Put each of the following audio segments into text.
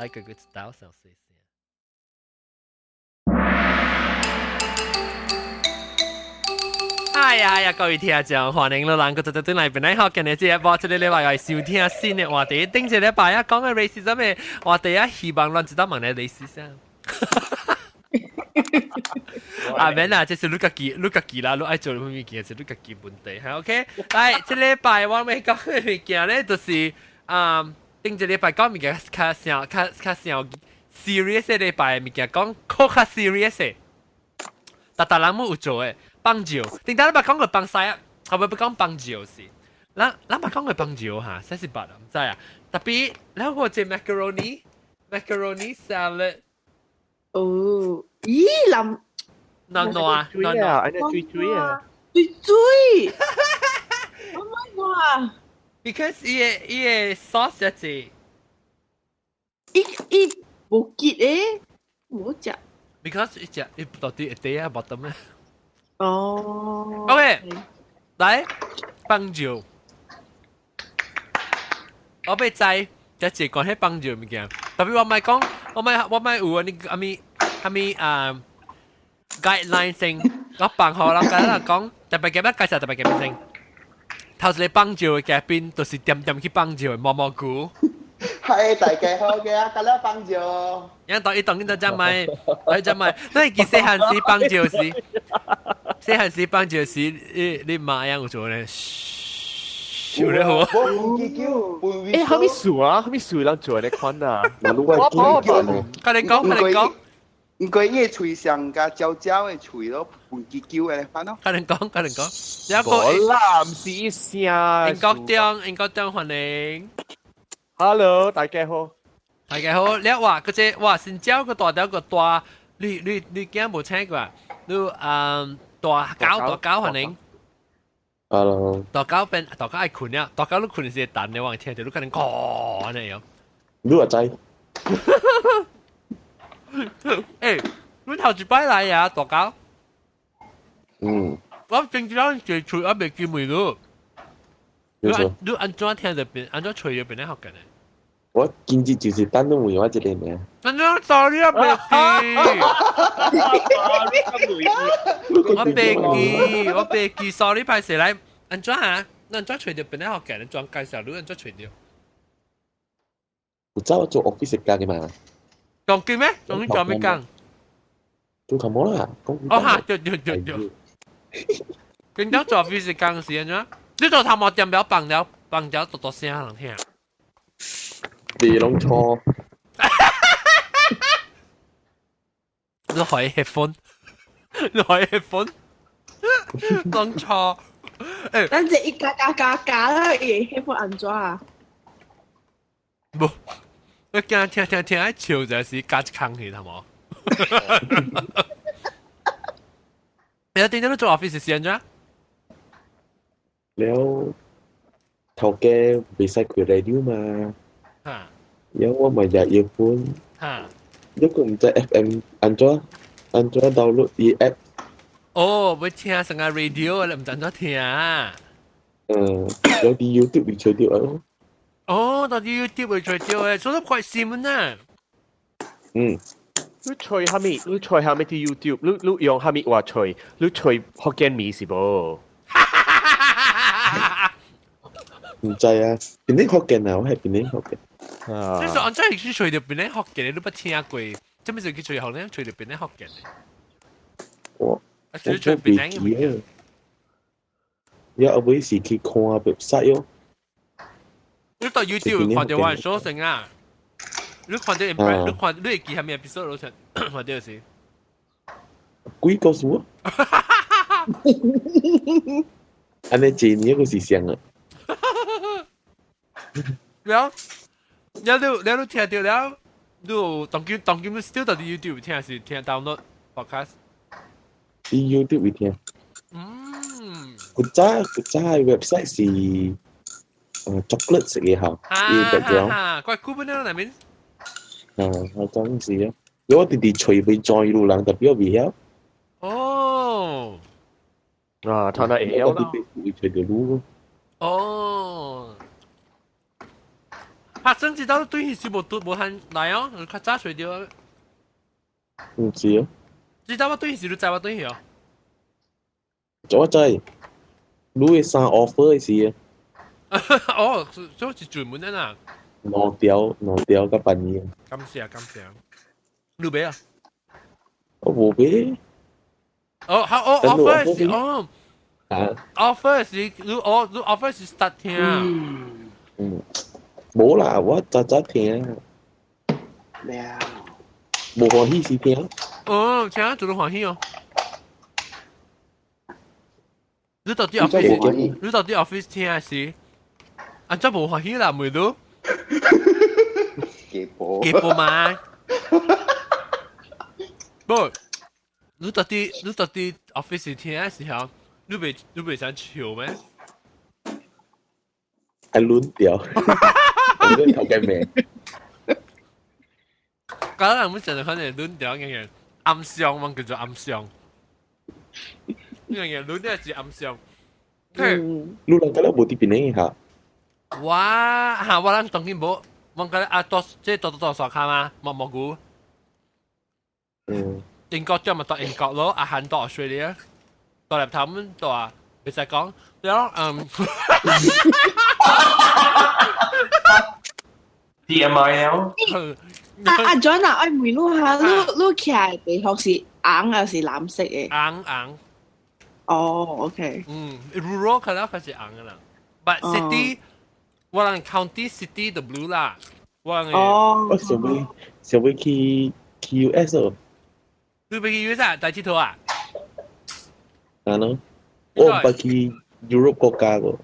來個個一道小細聲。哎呀呀！各位聽眾，歡迎你人個就對來邊來學今日這一波，這個禮拜來收聽新的話題。頂一禮拜啊，講嘅 racism 的話題啊，希望咱知道問咧 racism。啊免啦，這是你家己，你家己啦，你愛做啥物件是你家己問題。嚇，OK。來，這禮拜我欲講的物件咧，就是啊，頂一禮拜講物件較啥較較啥 serious 的禮拜物件，講較較 serious 的。逐逐人有做的放尿，頂當你捌講過放屎啊？後尾欲講放尿是，咱咱捌講過放尿哈，實是捌啊，毋知啊。Tapi，然後我這 macaroni macaroni salad。哦，咦，林，暖暖暖暖，安呢水水啊，水水，Oh my god！ Because 伊个伊个 sauce 一隻，伊伊無結誒，無食。 Because 伊食伊到底會底啊，無得咩？哦。 OK，來放尿，我欲知這一關係放尿物件，Tapi 我莫講，我莫我莫有啊，你阿咪阿咪啊 guideline 先，我放予人家講，特別今日介紹特別今日先。頭一個放尿的嘉賓，就是恬恬去放尿的毛毛菇。係大家好嘅啊，今日放尿。因當伊當緊只咪，伊只咪，你記細漢時放尿時，細漢時放尿時，你你媽樣有做咧？笑咧好。欸，啥物事啊？啥物事人做呢款啊？我甲你講，甲你講。毋過伊的喙上佮焦焦的喙咯，噴機球的款咯。甲你講，甲你講。有個啦，毋是伊聲。英國中，英國中歡迎。 Hello，大家好。大家好，你話嗰隻哇，新椒個大條個大，你你你驚無請過？你嗯大狗大狗歡迎。 Hello。大狗變大狗愛睏了，大狗你睏時會等的，我聽著你可能講按呢樣。你話知？欸，你頭一擺來啊，大狗。嗯。我正常坐厝還未記問你。你按你按怎聽著變，按怎揣著變咧學緊的？我今日就是等你問我一個爾。按怎 sorry 啊，袂記。我袂記，我袂記，sorry 歹勢來。按怎啊？你按怎揣著變咧學緊？你怎介紹？你按怎揣著？有早我做 office 工的嘛。仲記咩？仲做咩工？做頭毛啦。哦哈，對對對對。跟咗做 office 工是按怎？你做頭毛店不要放了，放了多多聲人聽。別攏錯。你可以 headphone，你可以 headphone，攏錯。欸，咱這一加加加加啦，伊 headphone 按怎啊？無，我驚聽聽聽愛笑就是加一空去，頭毛。你點解你做 office 是按怎？了，頭家袂使開 radio 嘛。哈。了我嘛入 earphone。哈。你閣毋知 FM 按怎按怎 download 伊 app。哦，欲聽成個 radio，你毋知按怎聽。嗯，有佇 YouTube 會揣著哦。哦，到佇 YouTube 會揣著的，所以快新聞啊。嗯。你揣啥物？你揣啥物佇 YouTube？你你用啥物話揣？你揣福建面是無？毋知啊，邊啲福建啊？我係邊啲福建。啊！你說按怎去揣著邊啲福建的？你捌聽過？這物事去揣予你揣著邊啲福建的？我啊，是揣邊啲物件？也後尾是去看 website 哦。你到 YouTube 看著我的 show 先啊！你看著，你看你會記啥物 episode 落看看著是？鬼故事啊！按呢一年閣是啥啊？了，了你了你聽著了，你當今當今 still 佇 YouTube 聽是聽 download podcast？佇 YouTube 會聽。嗯。古早古早的 website 是chocolate 色的吼，伊 background。哈，怪久本了內面。啊，我講是啊，我直直揣欲 join 路人，tapi 我袂曉。哦。啊，他那會曉啦。會揣著路。哦。拍生知道對是無對無限來哦，較早睡著。唔知啊。知道我對是你知我對去哦。我知，你會上 offer 時。哦，這是專門的啦。兩條兩條個半年。感謝感謝。你買啊？我無買。哦，好哦，offer 是哦。啊。 offer 是你哦，你 offer 是 start 聽。嗯。無啦，我早早聽。了。無歡喜時聽。哦，聽做得歡喜哦。你到底 office？你到底 office 聽是？啊，真無歡喜啦，妹都。幾波？幾波嘛？不，你到底 office 聽的時候，你袂想笑咩？係亂掉，我個頭嘅名。搞到人們成日可能亂掉嘅樣，暗傷嘛叫做暗傷。呢樣嘢亂掉是暗傷。嗯。你人家咧無佇邊呢嚇？我嚇我人當然無，我覺得啊多即係多多多傻卡嘛，蘑蘑菇。嗯。英國將咪到英國咯，阿韓到 Australia，到嚟頭們到啊，別使講，然後嗯。 TMI 了。阿阿 John 啊，我問你下，你你徛的地方是紅還是藍色的？紅紅。哦，OK。嗯，rural 可能開始紅的啦，but city，我人 county city 就 blue 啦。我人哦。我想欲想欲去去 US 哦。你欲去 US 啊？大佚佗啊？啊喏，我毋捌去 Europe 國家過。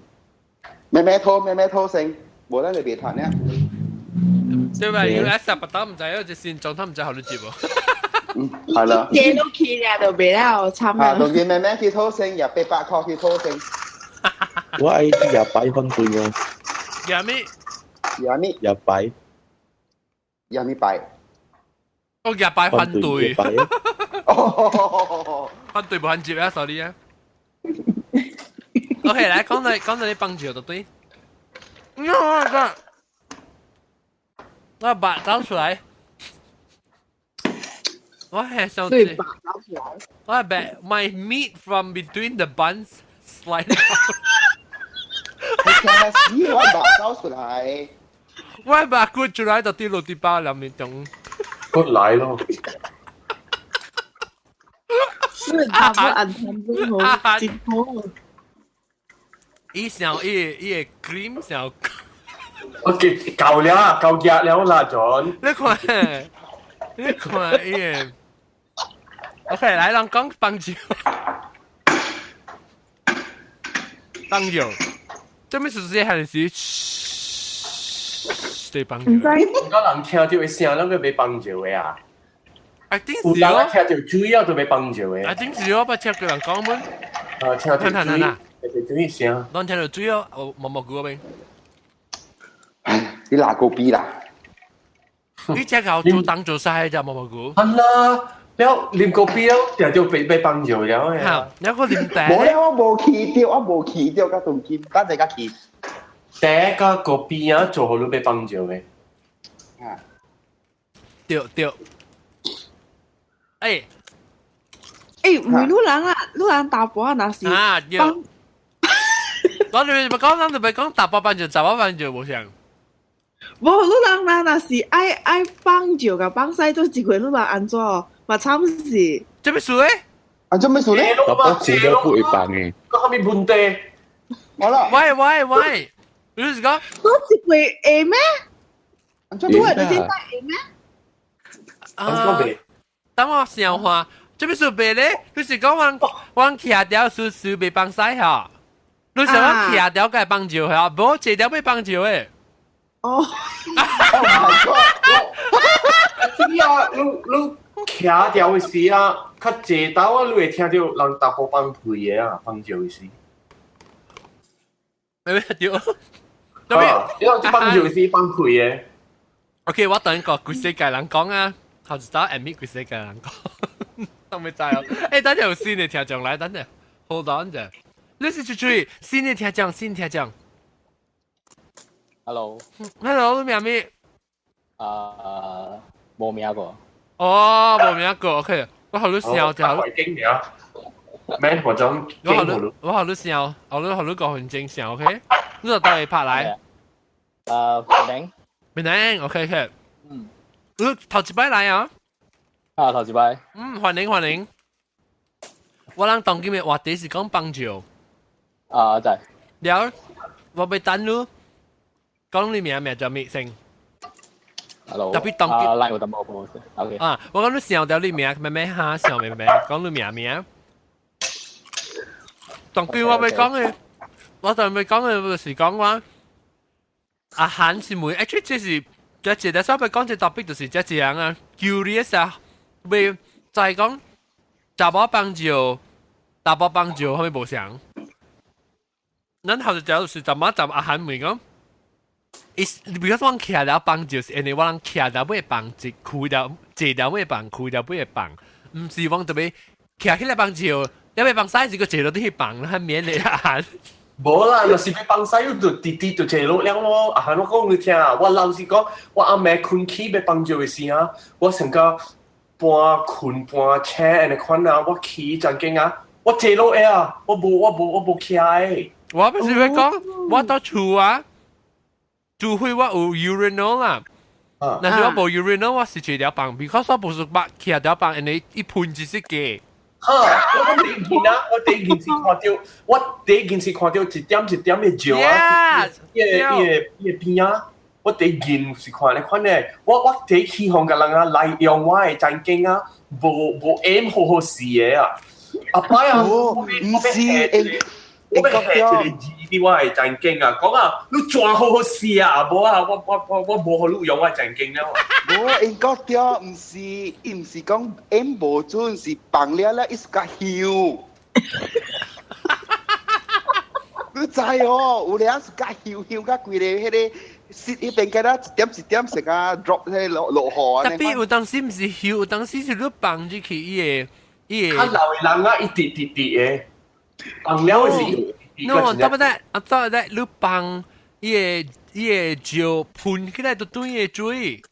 咩咩拖咩咩拖性，無得你別談呢。對吧？US 啊，不打唔知，有隻線狀態唔知好你接喎。嗯，係啦。借都去了就袂了，慘啊，啦。同見咩咩去拖性，入800塊去拖性。我愛去廿擺反對啊。廿咩？廿咩？廿擺。廿咩擺？我廿擺反對。哦，反對無反接啊，sorry 啊。OK，來講到講到你幫手就對。我我把走出來，我係想對白走出來。我係把 my meat from between the buns slide out。你聽下死，我把走出來。我把骨出來就跌落啲包裡面中。骨來咯。你打不按頭都好，真好。伊想伊伊個 cream 想。我結夠了，夠熱了啦，John。你看，你看伊個。OK，來，人講棒球。棒球，這邊是還是對棒球？唔知。個人聽到的聲，攏個欲棒球的啊。 I think 有人聽到水啊，都欲棒球的。 I think 是我捌聽過人講們。啊，聽到水，聽到水聲。攏聽到水哦，毛毛菇嗰邊。你哪個比啦？你這個做當做晒咋毛毛菇？係啦，了啉個啤了，定就被被幫助了嘅。嚇，有個啉茶。無咧，我無去到，我無去到，甲當今，等陣甲去。茶甲個啤啊，做好你被幫助嘅。啊，對對。欸，欸，唔係路人啊，路人大波啊，若是啊，對。我哋咪講，咱就咪講大波幫助，雜波幫助無像。無，路人若若是愛愛放尿甲放屎，做一個路人按怎？嘛慘死！這咩事咧？啊，做咩事咧？大波錢都不會放嘅。個啥物問題？我啦。喂喂喂，你是講？做一個會咩？做個就是會咩？啊！等我想下，這咩事白咧？你是講我我徛條輸輸袂放屎吼？你想我徛條該放尿吼？無這條欲放尿的。哦，你啊，你你徛條的時啊，較濟兜啊，你會聽著人大波放屁的啊，放尿的時。咩對？啊，你講放尿時放屁的。 OK，我等個規世界人講啊，頭一道 admit 規世界人講，都未知哦。欸，等陣有新的聽眾來，等陣，hold on 者。你是注意新的聽眾，新聽眾。Hello。 Hello，你名咩？啊，無名個。哦，無名個，OK。我予你想就好。經名，免化妝。我予你，我予你想，我予你5分鐘想，OK？你就到位拍來。檳城。檳城，OK OK。你頭一擺來啊？啊，頭一擺。嗯，歡迎歡迎。我人當今嘅話題是講放尿。啊，知。了，我欲等你講你名名叫咩姓？ Hello。特別當啊，來有淡薄無，OK。啊，我講你想著你名，咩咩哈，想咩咩，講你名名。當今我欲講嘅，我就欲講嘅就是講話，阿韓是問，actually 這是這一個，所以講這 topic 就是這樣啊，curious 啊，欲就係講查某放尿，查某放尿係咪無相？咱頭一條就是怎麼怎阿韓問講。伊，比如說我徛了放尿，是因為我人徛了尾放一開了，坐了尾放，開了尾放，毋是講特別徛起來放尿，了尾放屎是閣坐落去放，較免的啊。無啦，若是欲放屎，就直直就坐落了咯。啊，我講你聽啊，我老實講，我暗暝睏起欲放尿的時啊，我成個半睏半醒按呢款啊，我起真經啊，我坐落的啊，我無徛的。我不是欲講，我到厝啊。除非我有 urinal 啦，若是我無 urinal，我是坐了放，because 我無是捌徛了放，因為伊噴一是假。哈！我第一件啊，我第一件是看到一點一點的尿啊，伊個邊啊，我第一件是看呢款的，我第一起予共人啊來用我的真經啊，無 aim 好好勢的啊，後擺啊，唔是。我欲下一個字佇我的真經啊，講啊，你轉好好勢啊，無啊，我無予你用我的真經了。無，應該對，毋是，伊毋是講 aim 無準，是放了了，伊是較香。你知哦，有領是較香香甲規個彼個 seat 彼邊敢若一點一點成啊 drop 彼個落落雨特別有當時毋是香，有當時是你放入去伊個伊個。較老的人啊，一直直直的。放了是。 no，對不對？啊，對對，你放伊個伊個尿噴起來就對伊個水，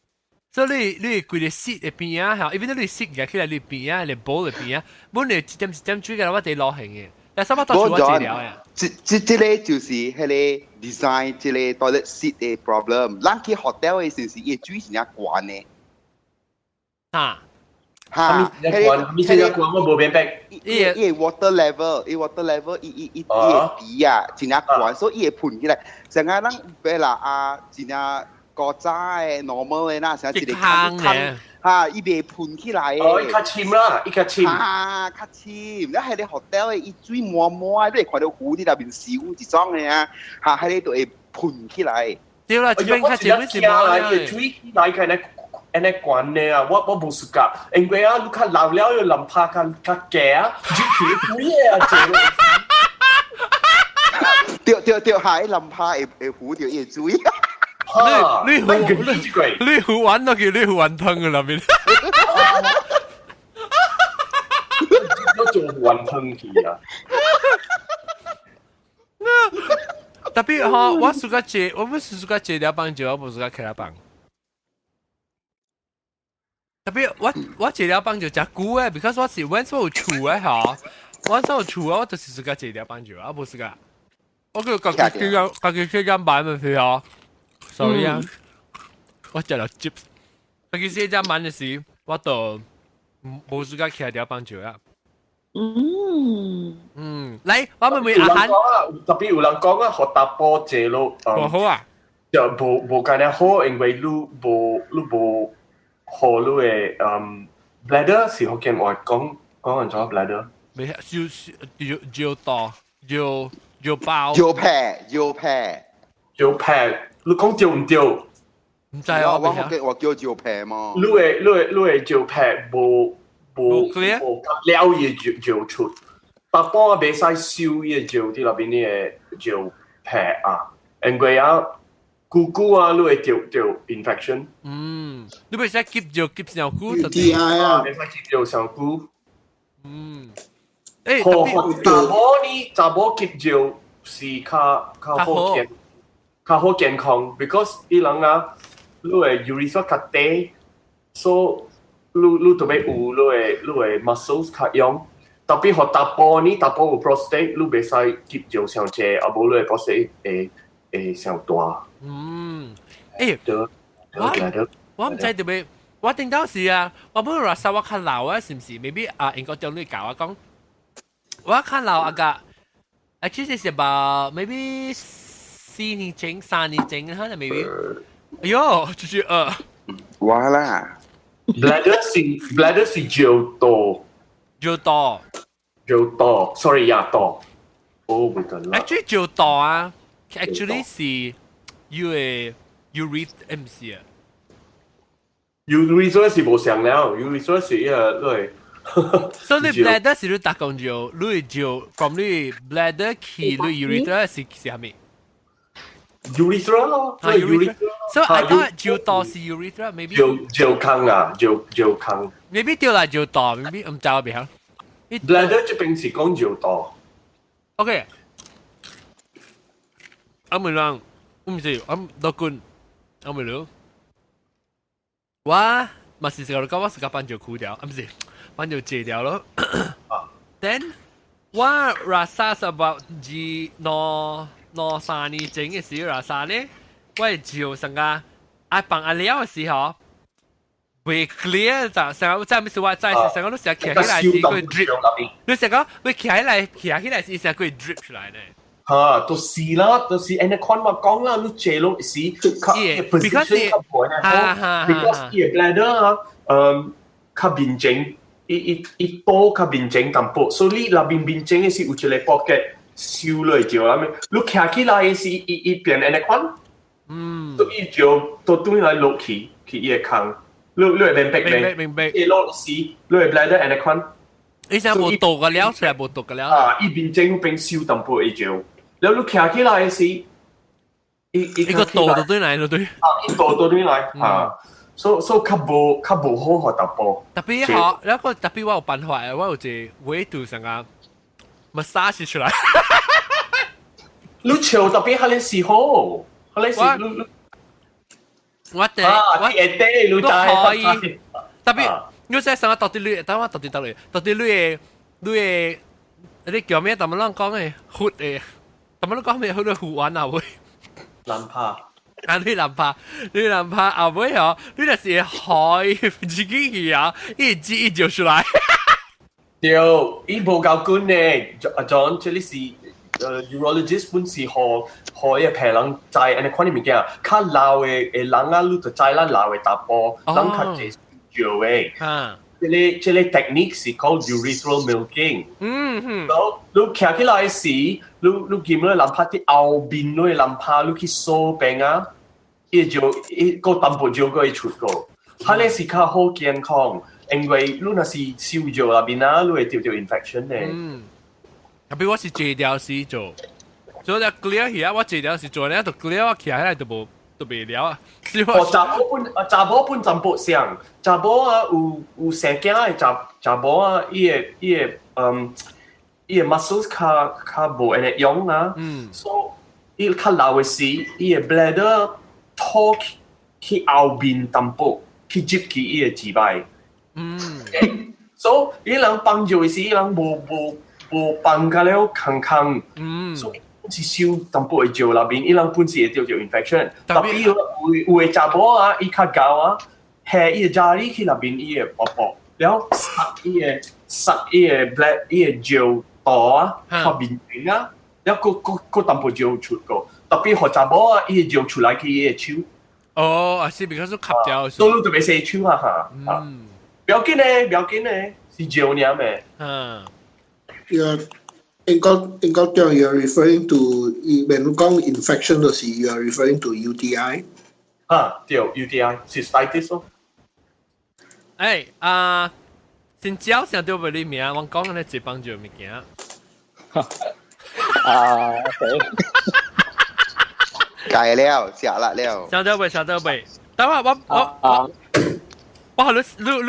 所以你規個 seat 的邊仔吼，因為你 seat 舉起來你邊仔，你煲的邊仔，本來一點一點水個我佇落行的，但是我到處我治療呀。這個就是彼個 design 這個 toilet seat 的 problem。咱去 hotel 的時是伊水是誠懸的。哈。哈，彼個彼個我無明白。伊個 water level，伊 water level，伊個底啊，真正懸，所以伊會噴起來。成個咱別啦啊，真正古早的 normal 的那，成一個坑嘅，哈，伊袂噴起來。哦，伊較深啦，伊較深。哈，較深。你彼個 hotel 的，伊水滿滿，你會看著湖佇內面泅一種的啊，哈，彼個就會噴起來。對啦，這邊較深是啦，伊水起來開呢。按呢懸的啊，我無 suka，因為啊，你較老了又淋拍較較低啊，入去水的啊，這。對對對，係淋拍會糊著伊個水。你你你糊丸都叫你糊丸湯嘅那邊。我做糊丸湯去啊！特別吼，我 suka 坐，我不是 suka 坐了放尿，我無 suka 徛了放。特別我坐了放尿誠久誒，because 我是阮所有厝誒吼，我所有厝啊，我就是 suka 坐了放尿，啊無 suka。我叫家己去間，家己去間買咪去吼。sorry 啊，我食了 chips。家己去間買的時，我就無 suka 徛了放尿啊。嗯，來，我問問阿韓。特別有人講啊，予查埔坐落。無好啊。就無幹呢好，因為你無予你的bladder 是福建話講講按怎 bladder？未少少尿道尿尿包。尿屁尿屁尿屁，你講對毋對？毋知啊，我福建話叫尿屁嘛。你的尿屁無無無了伊的尿出，查埔啊袂使收伊的尿佇內面的尿屁啊，因為啊。久久啊，你會著 infection。嗯，你袂使吸尿吸上久就對啊，袂使吸尿上久。嗯。欸，好，查某呢，查某吸尿是較較好聽，較好健康，because 伊人啊，你的 urethra 較短，所以你特別有你的 muscles 較用。特別予查埔呢，查埔有 prostate，你袂使吸尿傷濟，啊無你的 prostate 會傷大。嗯，欸，對，我我毋知特別，我頂到時啊，我本來話我較老啊，是毋是？maybe 啊，英國長女教我講，我較老啊個，actually 是 about maybe 4年前、3年前可能 maybe。哎喲，就是我啦，bladder 是尿道，尿道，尿道，sorry 呀道，哦，唔得啦。 actually 尿道啊，actually 是 U 的 urethra 唔是啊。 urethra 是無相了，urethra 是一個對。所以你 bladder 是你逐講尿，你尿 from 你 bladder 去你 urethra 是啥物？urethra 咯，啊 urethra。So I thought 尿道是 urethra，maybe。尿尿坑啊，尿尿坑。 maybe 掉來尿道，maybe 唔知我袂曉。 bladder 這邊是講尿道。 OK。阿妹人，唔是，我老君，阿妹佬，我嘛是個講我是個放尿褲掉，啊唔是，放尿戒掉咯。Then 我 rasa about 2、兩、兩三年前嘅時候，rasa 呢，我係照成個愛放阿了嘅時候，未 clear 就成個即係咩事話，即係成個都成日徛起來是會 drip，你成個會徛起來徛起來是成個會 drip 出來呢。嚇，就是啦，就是按呢款我講啦，你坐落是較 position 較懸啊，because 伊個 bladder 啊，較面前，伊倒較面前淡薄，所以你內面面前的是有一個 pocket 收落就啊咩，你徛起來的是伊伊變按呢款，所以就都轉來落去去伊個空，你會明白明白明白，伊落是你個 bladder 按呢款，你想無倒個了出來，無倒個了。啊，伊面前變收淡薄會就。然後你徛起來的時，伊伊個倒就對來就對。啊，伊倒就對來啊，所以較無好予查埔。特別好，然後特別我有辦法，我有一個維度上個 massage 出來。你笑特別彼個是好，彼個是你我哋我會得，你都可以。特別你在上個到底你，等我到底到底到底你的你叫咩？咱們啷講的？血的。咱們講咩？好多護腕啊會。難拍。啊！你難拍，你難拍後尾哦，你就是海自己去啊，一擠一就出來。對，伊無夠緊呢，阿 John，這裡是urologist 本是予予伊個病人知按呢款的物件，較老的人啊，你就知咱老的查埔，人較濟尿的。這個 technique 是 called urethral milking。然後你徛起來時，你見你男拍佇後面，你男拍你去掃邊啊，伊就伊個淡薄尿個會出個，彼個是較好健康，因為你若是收尿內面啊，你會得著 infection 的。嗯，特別我是治療師做，所以 clear 起啊，我治療師做咧就 clear，我徛起來就無。都袂了啊！哦，查某本啊，查某本淡薄像，查某啊有生囝的查某啊，伊的 muscles 較無按呢用啊，所以伊較老的時，伊的 bladder 拖去後面淡薄，去接去伊的膣擺。所以伊人放尿的時，伊人無放甲了空空。所以是收淡薄的尿內面，伊人本是會得著 infection。特別有的查某啊，伊較𠢕啊，下伊的家裡去內面伊的婆婆，然後塞伊的 bladder 伊的尿道啊，較面前啊，然後閣淡薄尿出個。特別予查某啊，伊的尿出來去伊的手。哦，啊是，because 吸掉。所以你特別洗手啊哈。嗯。不要緊咧，不要緊咧，是尿爾咩？嗯。英國中 you are referring to 免講 infection 就是 you are referring to UTI。啊，對，UTI cystitis 咯。哎啊，先招上對唔你名，我講緊你幫助物件。啊，OK。改了，食啦了。上對未？上對未？等下我你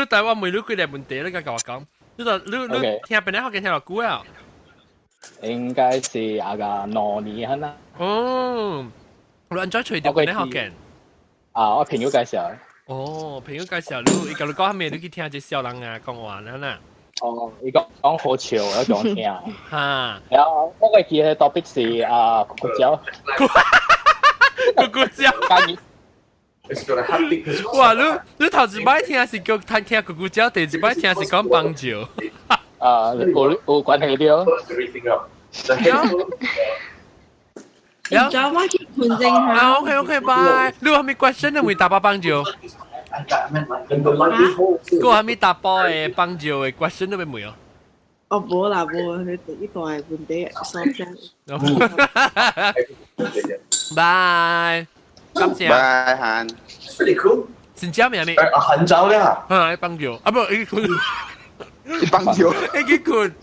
帶我問你幾個問題，你甲我講。你就你聽邊個學聽偌久啊？應該是啊個兩年啦。哦，你按怎揣著呢福建？啊，我朋友介紹。哦，朋友介紹你，伊共你講咩？你去聽這小人啊講話啦啦。哦，伊講講好笑，我講聽。哈。然後我個記得 topic 是啊，咕咕蕉。咕咕蕉。哇！你你頭一擺聽是叫聽聽咕咕蕉，第二擺聽是講棒球。啊，有有關係對。有我去盤正下。啊，OK OK，拜。你有啥物 question 你會打包棒球？個啥物打包的棒球的 question 你會問哦？哦，無啦無，你一大問題所在。拜，感謝。拜，韓。 Pretty cool。真正名咩？啊，很早咧。啊，棒球啊，不，伊困。棒球。伊去困。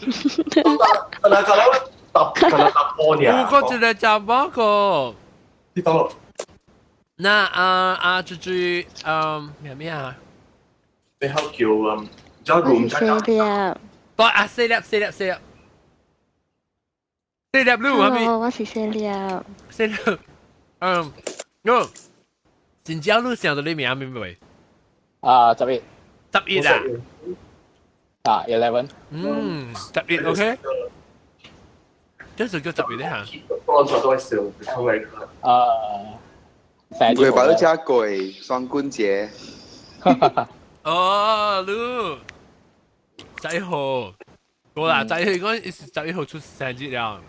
可能可能搭可能搭波呢。有個一個查某個。你到。那啊啊，豬豬，嗯，咩咩啊？你好叫嗯，叫 room 四粒。對啊，四粒四粒四粒。四粒你有啥物？我是四粒。四粒，嗯，喲，真正你想到你名咩未？啊，11。11啊。啊，11。嗯，11，OK。這是叫11咧嚇。剛才都係笑，啊。佢把都加貴雙棍節。哦，你11號，好啦，十一號講11號出生日了。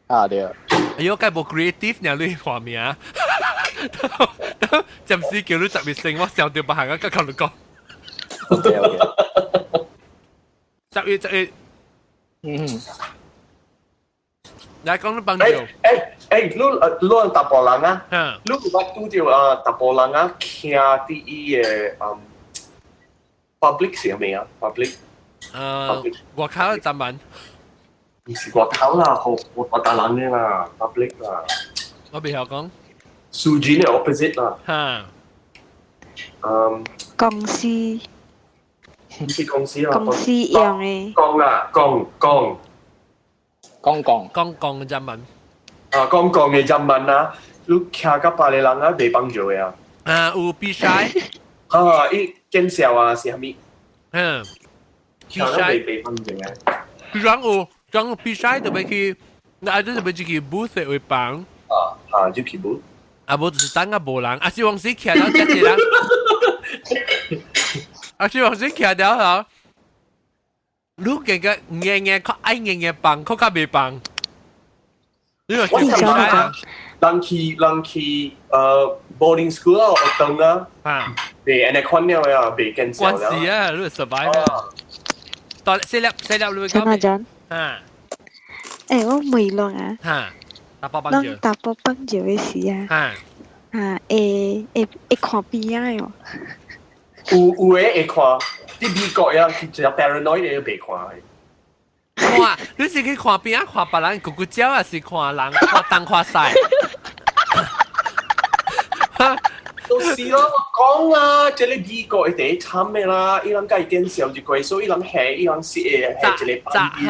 啊對。哎呦，該無 creative 呢，你畫名。暫時叫你10月生，我想到別行啊，甲你講。 OK OK。十月十月。嗯。來講你幫手。誒誒，你你查埔人啊？你有捌拄著啊查埔人啊，徛佇伊个嗯 public 是啥物啊？public。外口站門。唔是外口啦，好我我大人嘅啦，public 啦。我袂曉講。數字嘅 opposite 啦。哈。嗯。公司。唔是公司啊。公司用嘅。講啦，講講。公共。公共嘅人民。啊，公共嘅人民啊，你徛甲別個人啊，袂幫助嘅啊。啊，有比賽。啊，伊見笑啊，是啥物？嗯。比賽。袂幫助嘅。佢講有，講比賽特別去，那啊，就是欲去 booth 會幫。啊啊，就去 booth。啊，無就是等啊無人，啊是往時徛了這一人，啊是往時徛了吼，你感覺硬硬較愛硬硬放，較較袂放。你話我想講，人去boarding school 啊，學堂啊，啊，袂按呢款了呀，袂見笑關事啊，你 survive 啊。到四粒四粒你會講咩？啊。誒，我問你啊。哈。查埔放尿。查埔放尿的時啊。哈。啊，會會會看邊仔的無？有有的會看，佇美國呀，佢只 paranoid 的袂看的。看，你是去看邊仔看別人咕咕叫，還是看人看東看西？就是咯，我講啊，這個美國的第一慘的啦，伊人家己見笑一過，所以伊人下伊人是會下一個班機，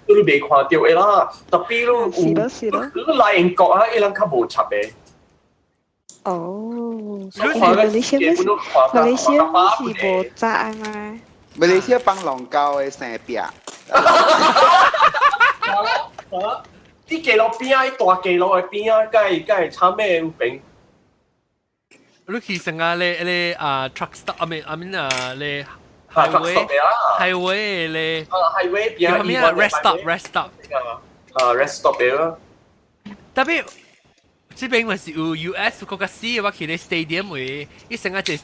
你都袂看著的啦。特別你有，你來英國啊，伊人較無插的。哦，馬來西亞馬來西亞是無閘嘛？馬來西亞放狼狗的生壁。啲街路邊啊，大街路的邊啊，該該慘的有病。你去成啊咧咧啊 truck stop 啊咪啊咪啊咧 highway highway 咧啊 highway 邊啊咩 rest stop rest stop 啊 rest stop 嘅咯。特別這邊咪是有 US 國家死，我去咧 stadium 位，伊成啊一一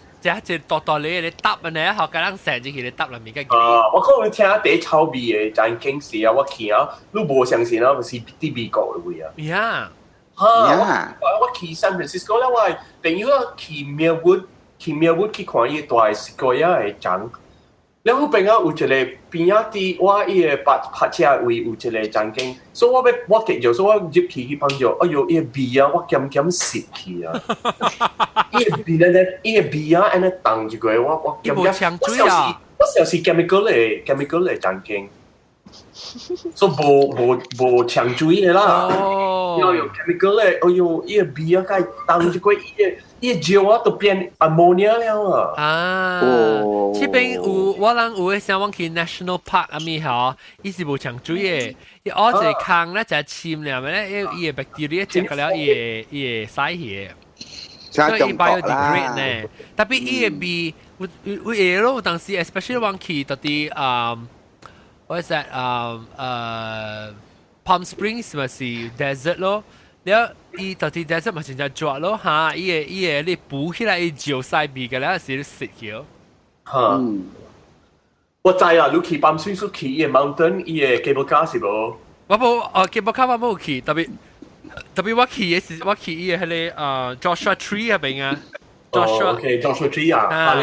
一大大咧咧搭啊呢，後家人成日去咧搭內面個。啊！我講你聽第一臭味的真景時啊，我去啊，你無相信啊，是佇美國的位啊。呀！哈！我我去 San Francisco 了，我朋友啊去 Millwood，去 Millwood 去看伊大 Sequoia 的欉。了後邊啊有一個邊仔佇我伊個泊泊車位有一個場景，所以我欲我結著，所以我入去去幫助，哎喲，伊個味啊，我鹹鹹濕去啊！伊個味咧，伊個味啊，按呢凍一個，我我鹹鹹，我小時我小時 chemical 的 chemical 的場景，所以無無無搶水的啦。哦，要有 chemical 咧，哎喲，伊个味啊，該當一個伊個尿啊，都變 ammonia 了啊！啊，這邊有我人有的時我去 National Park 啊咪吼，伊是無沖水的，伊挖一個坑咧就深了咧，伊伊個 bacteria 食了伊會伊會屎去。所以伊 biodegrade 呢，特別伊個味有有有會咯，有當時 especially 我去到啲啊，what is that 啊Palm Springs 咪是 desert 咯，了伊到啲 desert 咪真正熱咯嚇，伊個伊個你補起來伊尿屎味嘅了是食去。嚇，我知啊，你去 Palm Springs 去伊個 mountain，伊個 cable car 是無？我無哦，cable car 我無去，特別。特別我去嘅是我去伊個彼個Joshua Tree 嗰邊啊，Joshua OK Joshua Tree 啊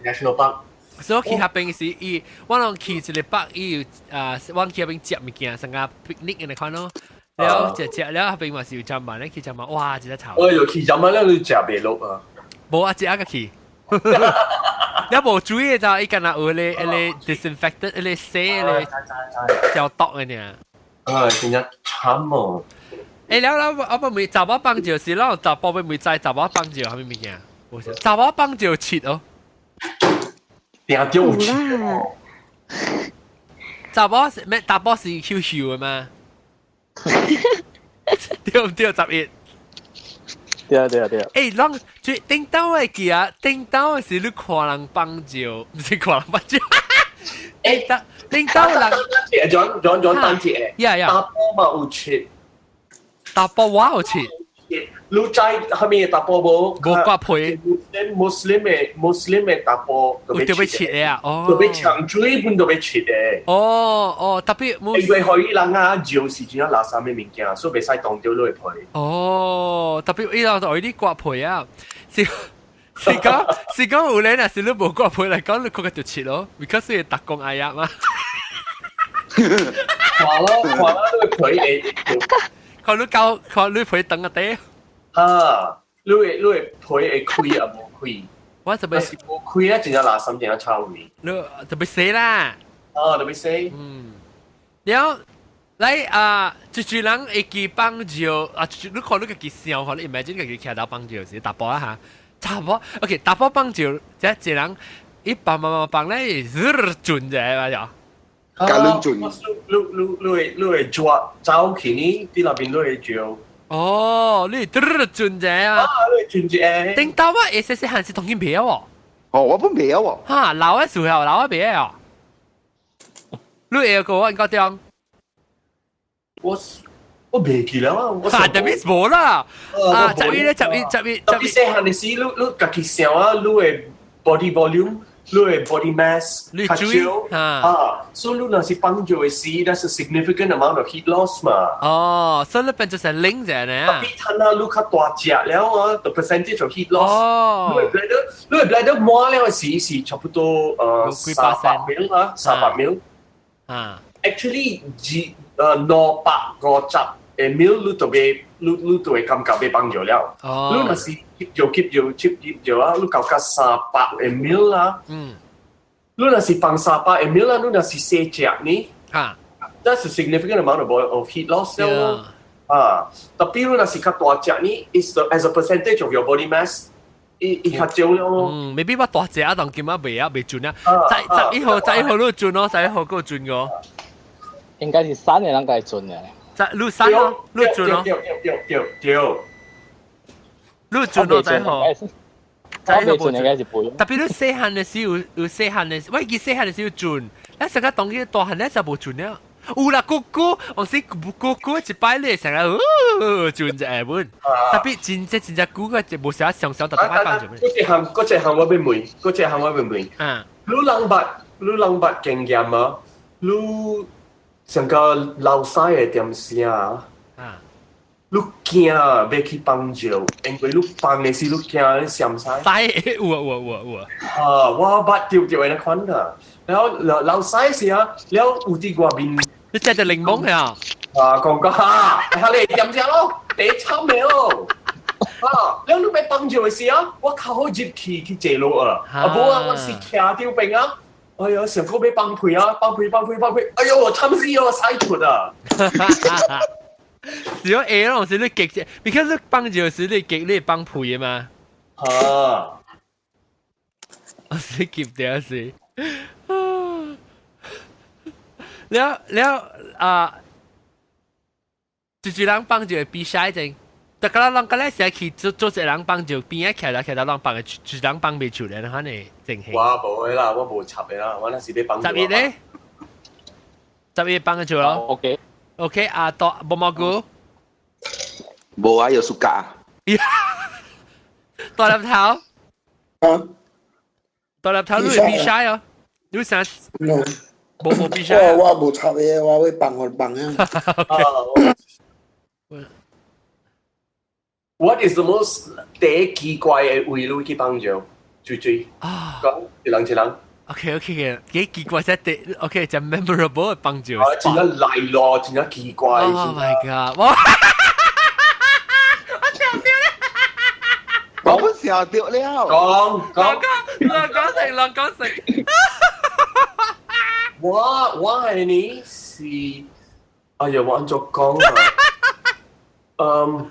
，National Park。所以我去彼邊是伊，我攏去一個 park，伊有啊，我去彼邊食物件，成個 picnic 嘅款咯。了食食了，彼邊嘛是有砧板咧，去砧板，哇，真係臭。我有去砧板了，你食袂落啊？無啊，食啊個去。你無注意就伊敢若有彼個彼個 disinfectant，彼個洗彼個消毒嘅呢。啊，真正慘哦！欸，了了，我不問查某放尿是，咱查甫欲問知查某放尿啥物物件？無是，查某放尿切哦。定著有切。查某是咩？查某是羞羞的嗎？對毋對？11。對啊對啊對啊。欸，攏最頂當會記啊，頂當是你看人放尿，毋是看人放尿。欸，頂當人。轉轉轉單節。 Yeah。查埔嘛有切。查埔我有切。你知啥物查埔無？無割皮。 Muslim 的 Muslim 的查埔有著欲切的啊！哦，著欲沖水本著欲切的。哦哦，特別因為予伊人啊，尿是真正垃圾的物件，所以袂使當著你的皮。哦，特別伊人就愛你割皮啊！是是講是講有咧，若是你無割皮來講，你確實就切咯，because 是逐公愛啊嘛。看咯看咯，你的皮會。看你搞看你皮長個底。啊，你的皮會開啊無開？我特別是無開啊，真正垃圾，真正臭味。你特別洗啦。啊，特別洗。嗯。了，來啊，一濟人會記放尿啊，你看你家己想，看你 imagine 家己徛頭放尿時，查埔啊哈，查埔，OK，查埔放尿，這一人一放放放放咧，轉者嘛就。加輪轉。你會抓走去呢？佇那邊你會尿。哦，你嘟轉者啊？啊，你轉者。頂到我會細細漢時當然袂曉喎。哦，我本袂曉喎。哈，老的時候老的袂曉。你會過我應該點？我袂記了啊！我哈，特別無啦。啊，11咧，十一，十一，特別細漢的時，你家己想啊，你的 body volume，你的 body mass 較少啊，所以你若是放尿的時，that's a significant amount of heat loss 嘛。哦，所以你變做成冷者呢？特別趁啊，你較大隻了啊，the percentage of heat loss，哦，你的 bladder，你的 bladder 滿了的時是差不多300 ml 啊，300 ml。啊，actually 二250 ml 你就會你就會感覺欲放尿了。哦，你若是吸尿吸尿吸吸尿啊，你到甲300 ml 啊。你若是放300 ml 啊，你若是細隻呢？哈，that's a significant amount of heat loss 了。啊，特別你若是較大隻呢，is the as a percentage of your body mass，伊伊較少了咯。嗯，maybe 我大隻啊，當今仔袂啊，袂準啊。十一號，11號你準咯，十一號閣準個。應該是三個人該準的。十你三咯，你準咯。對對對對。你準咯，十一號。十一號無準應該是不用。特別你細漢的時有有細漢的，我記細漢的時有準，咱成個當佢大漢咧就無準了。有啦，姑姑，我是姑姑一擺咧成個哦準就會本。特別真正真正久個就無啥上上特別擺放住。嗰一項嗰一項我欲問，嗰一項我欲問。你人捌你人捌經驗啊？你上個流屎的點聲啊？你驚欲去放尿，因為你放的時你驚你閃屎。屎有啊有啊有啊有啊。啊，我捌著著的那款啊。然後流流屎時啊，了有佇外面。你食隻檸檬呀？啊，講講哈，下你點食咯，第慘的咯。啊，了你欲放尿的時啊，我較好入去去坐落啊。啊，無啊，我是徛佇邊啊。哎呀，想講欲放屁啊，放屁放屁放屁，哎喲，慘死哦，屎出啊！是講 A 咯，是你極啫，because 你放尿時你極你放屁的嘛。啊！我是極掉是。了了啊！一一人放尿比賽陣，大家人個咧成日去做做一個人放尿，邊一徛來徛到人放嘅，一人放袂出來，反正情形。我無的啦，我無插的啦，我那是欲放。十一咧，十一放嘅出咯。 OK OK，啊，多無蘑菇。無啊，有暑假。大粒頭。啊。大粒頭你會比賽哦？你想？無無比賽。我我無插的，我會放予放啊。 What is the most 第一奇怪的位你去放尿？最最啊，講一人一人。 OK OK 嘅，幾奇怪啫？第 OK 就 memorable 嘅放尿。啊，真正來咯，真正奇怪。 Oh my god！我我笑掉咧。我不笑掉了。講講講講成，講講成。我我係呢是，哎呀，我按怎講啊？嗯，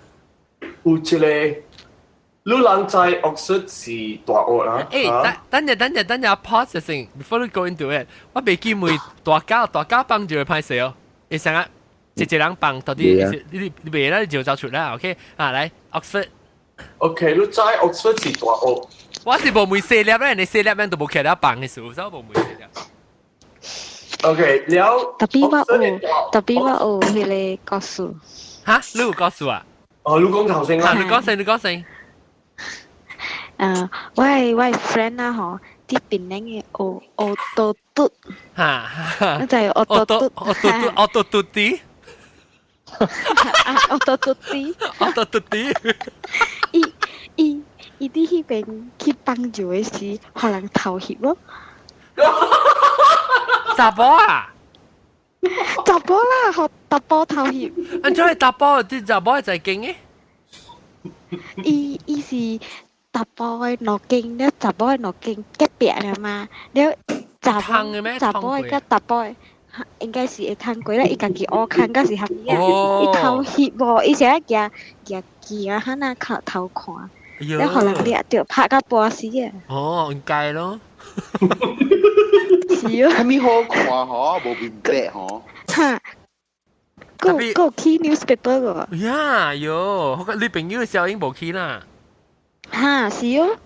有一個，你人知 Oxford 是大學啦。誒，等等陣等陣等陣，pause 先，before you go into it，我袂記問大家大家放尿會歹勢哦，會成啊，一個人放到底你你你袂啦，你就走出啦，OK？啊，來 Oxford。 OK，你知 Oxford 是大學。我是無問細粒咧，你細粒咩都無徛了放的時候，所以無問細粒。 OK，了。 Tapi 我有，tapi 我有彼个故事。哈，你有故事啊？哦，你講頭先啦。你講先，你講先。我的 friend 啊吼，佇檳城的學學倒嘟，哈，你知學倒嘟，學倒嘟，學倒嘟啲，啊，學倒嘟啲，學倒嘟啲。伊伊伊佇彼邊去放尿的時，予人偷翕咯。查埔啊？查埔啦，予查埔偷翕。按怎會查埔？這查埔會在經的？伊伊是查埔的兩間，了查埔的兩間隔壁了嘛，了查埔查埔的佮查埔的，應該是會通過啦，伊家己烏空，敢是蝦米啊？伊偷翕無，伊是愛行行行哈那靠偷看，了予人掠著拍甲半死啊！哦，應該咯。是啊。啥物好看吼？無明白吼。哈。閣閣去 newspaper 個。呀，喲，你朋友小英無去啦。哈，是哦。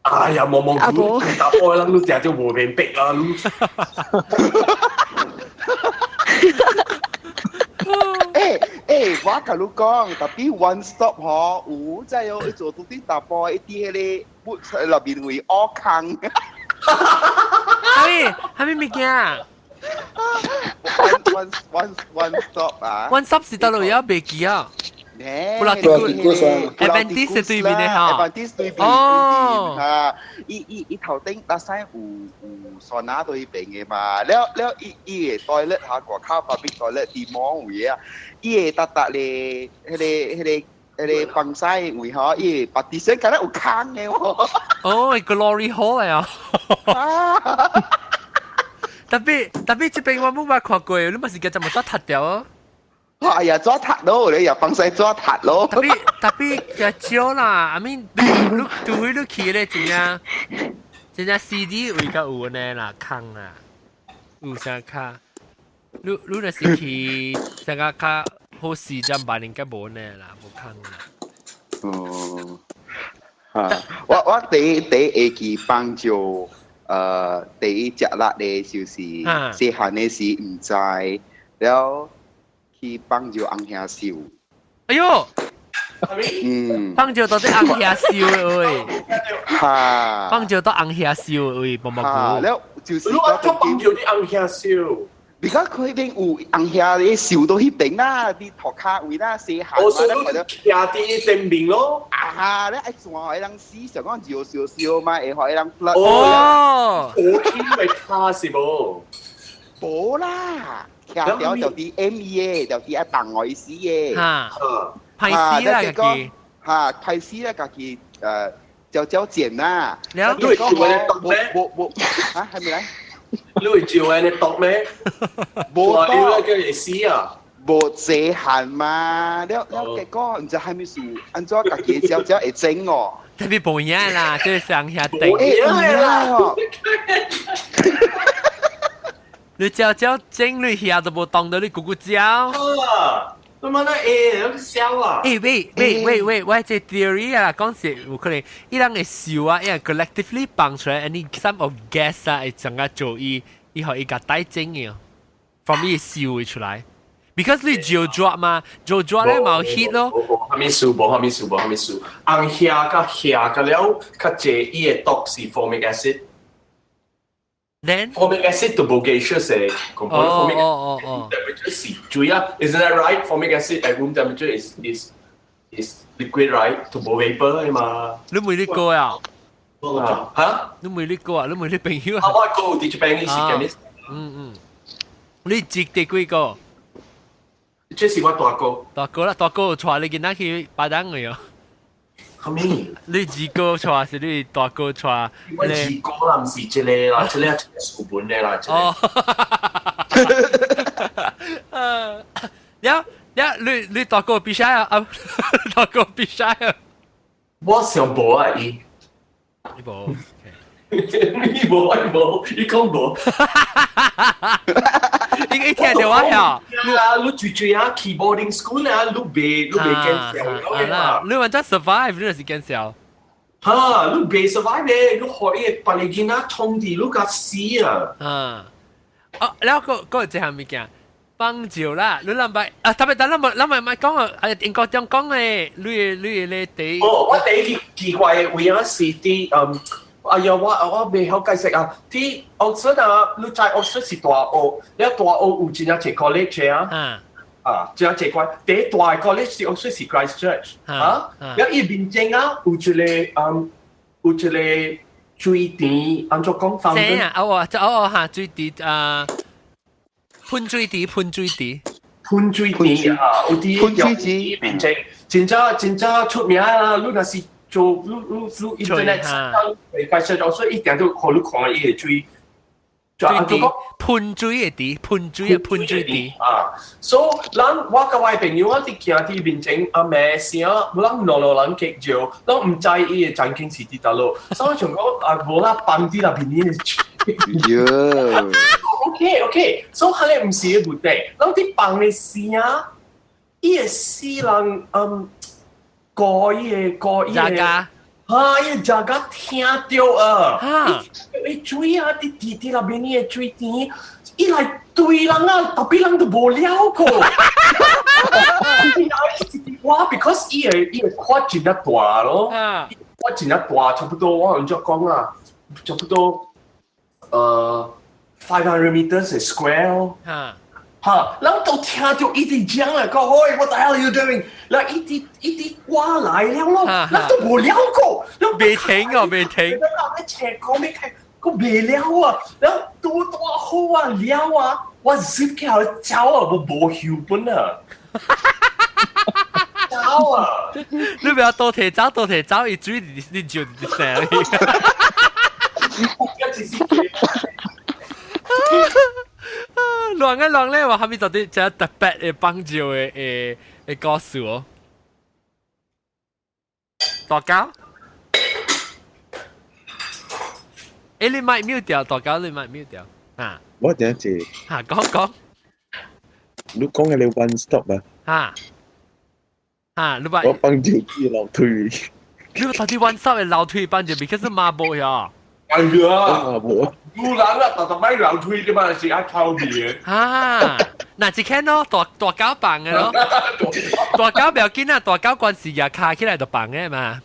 哎呀，無無，查埔的人你誠就無明白啦，你。欸欸，我共你講，tapi one stop 吼，有真有伊做拄佇查埔，伊佇彼个 booth 內面位烏空。啥物？啥物物件？One one one stop 啊！One stop 是佗落有袂記啊？呢，布拉迪古，Adventist 對面的哈，Adventist 對面哦，哈，伊伊伊頭頂搭西有有桑拿對邊的嘛，了了伊伊个 toilet 哈，外口 public toilet 佇網位啊，伊會逐逐咧，彼個彼個彼個放屎位吼，伊個 partition 敢若有空的喎。哦，glory hole 啊！Tapi tapi 這邊我無捌看過，你嘛是共怎麼紙踢掉哦？哎呀，紙踢咯，你又放屎紙踢咯。 Tapi tapi 較少啦，I mean，你你除非你去咧真正真正 CD 位較有呢啦，空啦，有啥較？你你若是去啥個較好時陣辦應該無呢啦，無空啦。哦，哈，我我第一第一會記放尿，第一隻力咧就是細漢的時毋知，了去放尿紅兄笑。哎喲！嗯，放尿到底紅兄笑的喂，哈，放尿到紅兄笑的喂，無無哈，了就是你按怎放尿佇紅兄笑？比較佢邊有紅兄咧笑到彼邊啦，佇塗跤位啦，細漢哦，所以你徛佇前面咯。啊，你愛轉予人死，想講尿燒燒嘛，會予人哦，我去會卡是無？無啦，徛掉就佇 M E 的，就佇愛放予伊死的。哈，歹死啦，家己。哈，歹死啦，家己招招剪啦。了，你會照的毒咩？無無，啊，還沒來？你會照的毒咩？無毒，你叫會死啊？無濟漢嘛，了了結果毋知蝦米事，按怎家己的小姐會整哦？特別無影啦，這上下定。欸，有影哦！你照照整，你下都無當到你咕咕叫。啊！你問得欸，你笑啊？欸，喂喂喂喂，我這 theory 啊，講是有可能，伊人會笑啊，伊人 collectively 放出來，any some of gas 啊，會怎啊做伊，伊予伊共帶整嘅，from 伊笑會出來。Because 你照抓嘛，照抓咧嘛有 heat 咯。無蝦米事，無蝦米事，無蝦米事。紅下甲下甲了，較濟伊的毒是 formic acid。 Then formic acid 都無 gaseous 的 component。formic temperature 是水啊，isn't that right? Formic acid at room temperature is liquid, right? 都無 vapor 的嘛。你問你哥啊？嚇？你問你哥啊？你問你朋友啊？我哥佇這邊伊是 chemist。嗯嗯。你接第幾個？這是我大哥。大哥啦，大哥有帶你囡仔去巴東的喲。啥物？你二哥帶是你大哥帶？我二哥啦，毋是這個啦，這個係書本的啦，這個。哦。了了，你你大哥比賽啊？啊，大哥比賽啊？我想無啊，伊。你無？伊無，伊無，伊講無。伊聽著我曉。啊，你最最啊，keyboarding school 啊，你袂你袂見笑啦。你話真 survive，你就是見笑。哈，你袂 survive 咧，你予伊個別個囡仔衝佇你共死啊！啊，哦，了閣閣有一項物件，放照啦，你諗擺啊，特別等咱無咱咪咪講啊，啊英國中講的，你的你的咧第哦，我第一個奇怪的位啊是佇嗯。哎呀，我我袂曉解釋啊！佇 Oxford 啊，你知 Oxford 是大學，了大學有真正濟 college 啊，啊，真正濟關。第一大的 college 是 Oxford 是 Christ Church 啊，了伊面前啊有一個嗯有一個水池，按怎講？這啊，哦哦哦哈，水池啊，噴水池，噴水池，噴水池啊，有佇噴水池面前，真正真正出名啊！你若是做你你你 internet 會解釋到，所以一定都予你看伊的水，水池，噴水的池，噴水的噴水池啊。所以咱我佮我的朋友，我佇行佇面前啊罵聲，咱兩兩人計較，咱毋知伊的場景是佇佗落，所以我想講啊，無啦，放佇那邊的。喲。 OK OK，所以彼個毋是個問題，咱佇放的聲，伊會死人嗯。過伊個過伊個，哈！伊個家聽著啊！伊水啊，佇佇佇那邊伊個水池，伊來對人啊，特別人都無了過。我 because 伊個伊個闊真正大咯，闊真正大，差不多我按怎講啊，差不多500 meters square 咯。哈，人都聽著伊佇講啦，講喂，what the hell are you doing？然後伊佇伊佇歌來了咯，人都無了過，未停哦，未停。你斜講咩開？個未了啊，然後多大好啊了啊，我 zip 起來走啊，我無後本啊，走啊！你不要多提走，多提走，伊水你就佇聲你。一直是。亂啊亂咧，話後面到底這特別的幫助的的的故事哦。大家，欸，你麥 mute 掉，大家你麥 mute 掉啊？我等下嚇，講講。你講的你 one stop 啊？嚇嚇，你把我放住啲樓梯。你到底 one stop 的樓梯放住，because 是麻布呀。哎呀，麻布。有人啊，逐逐擺樓梯的嘛，是愛臭味的。啊，嗱，一看咯，大大狗放的咯，大狗不要緊啊，大狗關事也卡起來就放的嘛。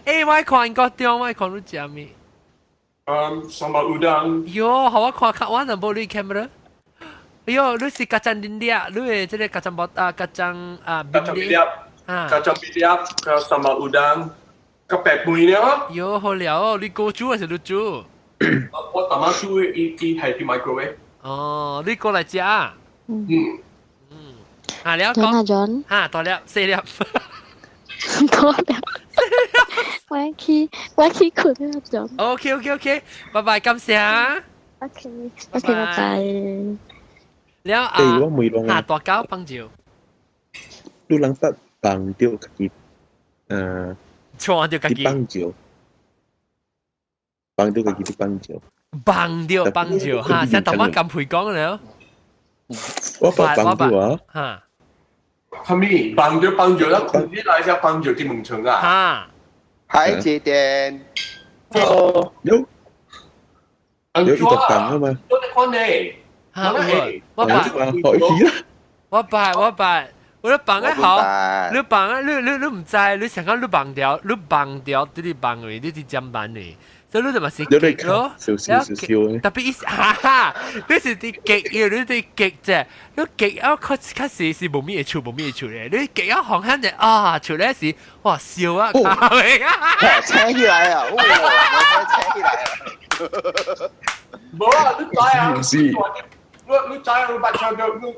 欸，我看國中，我看你食咩？嗯，sambal udang。喲，予我看看，我若無你 camera。哎喲，你是 kacang 粒，你的這個 kacang 包啊，kacang 啊， kacang 粒，kacang 粒，佮 sambal udang。個白飯了。喲，好料哦！你過煮還是你煮？我大媽煮的，伊伊係佇 microwave。哦，你過來食。嗯。嗯。啊，了講。哈，大粒，細粒。大粒。我去，我去睏啦，John。 OK OK OK，拜拜，感謝。 OK OK，拜拜。了啊，嚇大狗放尿。你人得放掉家己，錯掉家己放尿，放掉家己放尿。放掉放尿嚇，像頭媽咁陪講了。我放掉啊！嚇。係咪放掉放尿啦？困起來先放尿啲門窗啊！嚇，海街店。哦，有。有一個放啊嘛。我哋看你。嚇，我我拜我拜。我你放得好，你放啊，你唔知，你想講你放掉，你放掉，你放位，你佇砧板裏，所以你就嘛是極咯。少少少少。特別意思，哈哈，你是佇極，因為你佇極啫，你極啊，確確實是無咩會出，無咩會出咧。你極啊，紅漢就啊，出咧是哇笑啊，扯起來啊，哇，扯起來啊。無啊，你知啊？你知啊？你捌聽到你？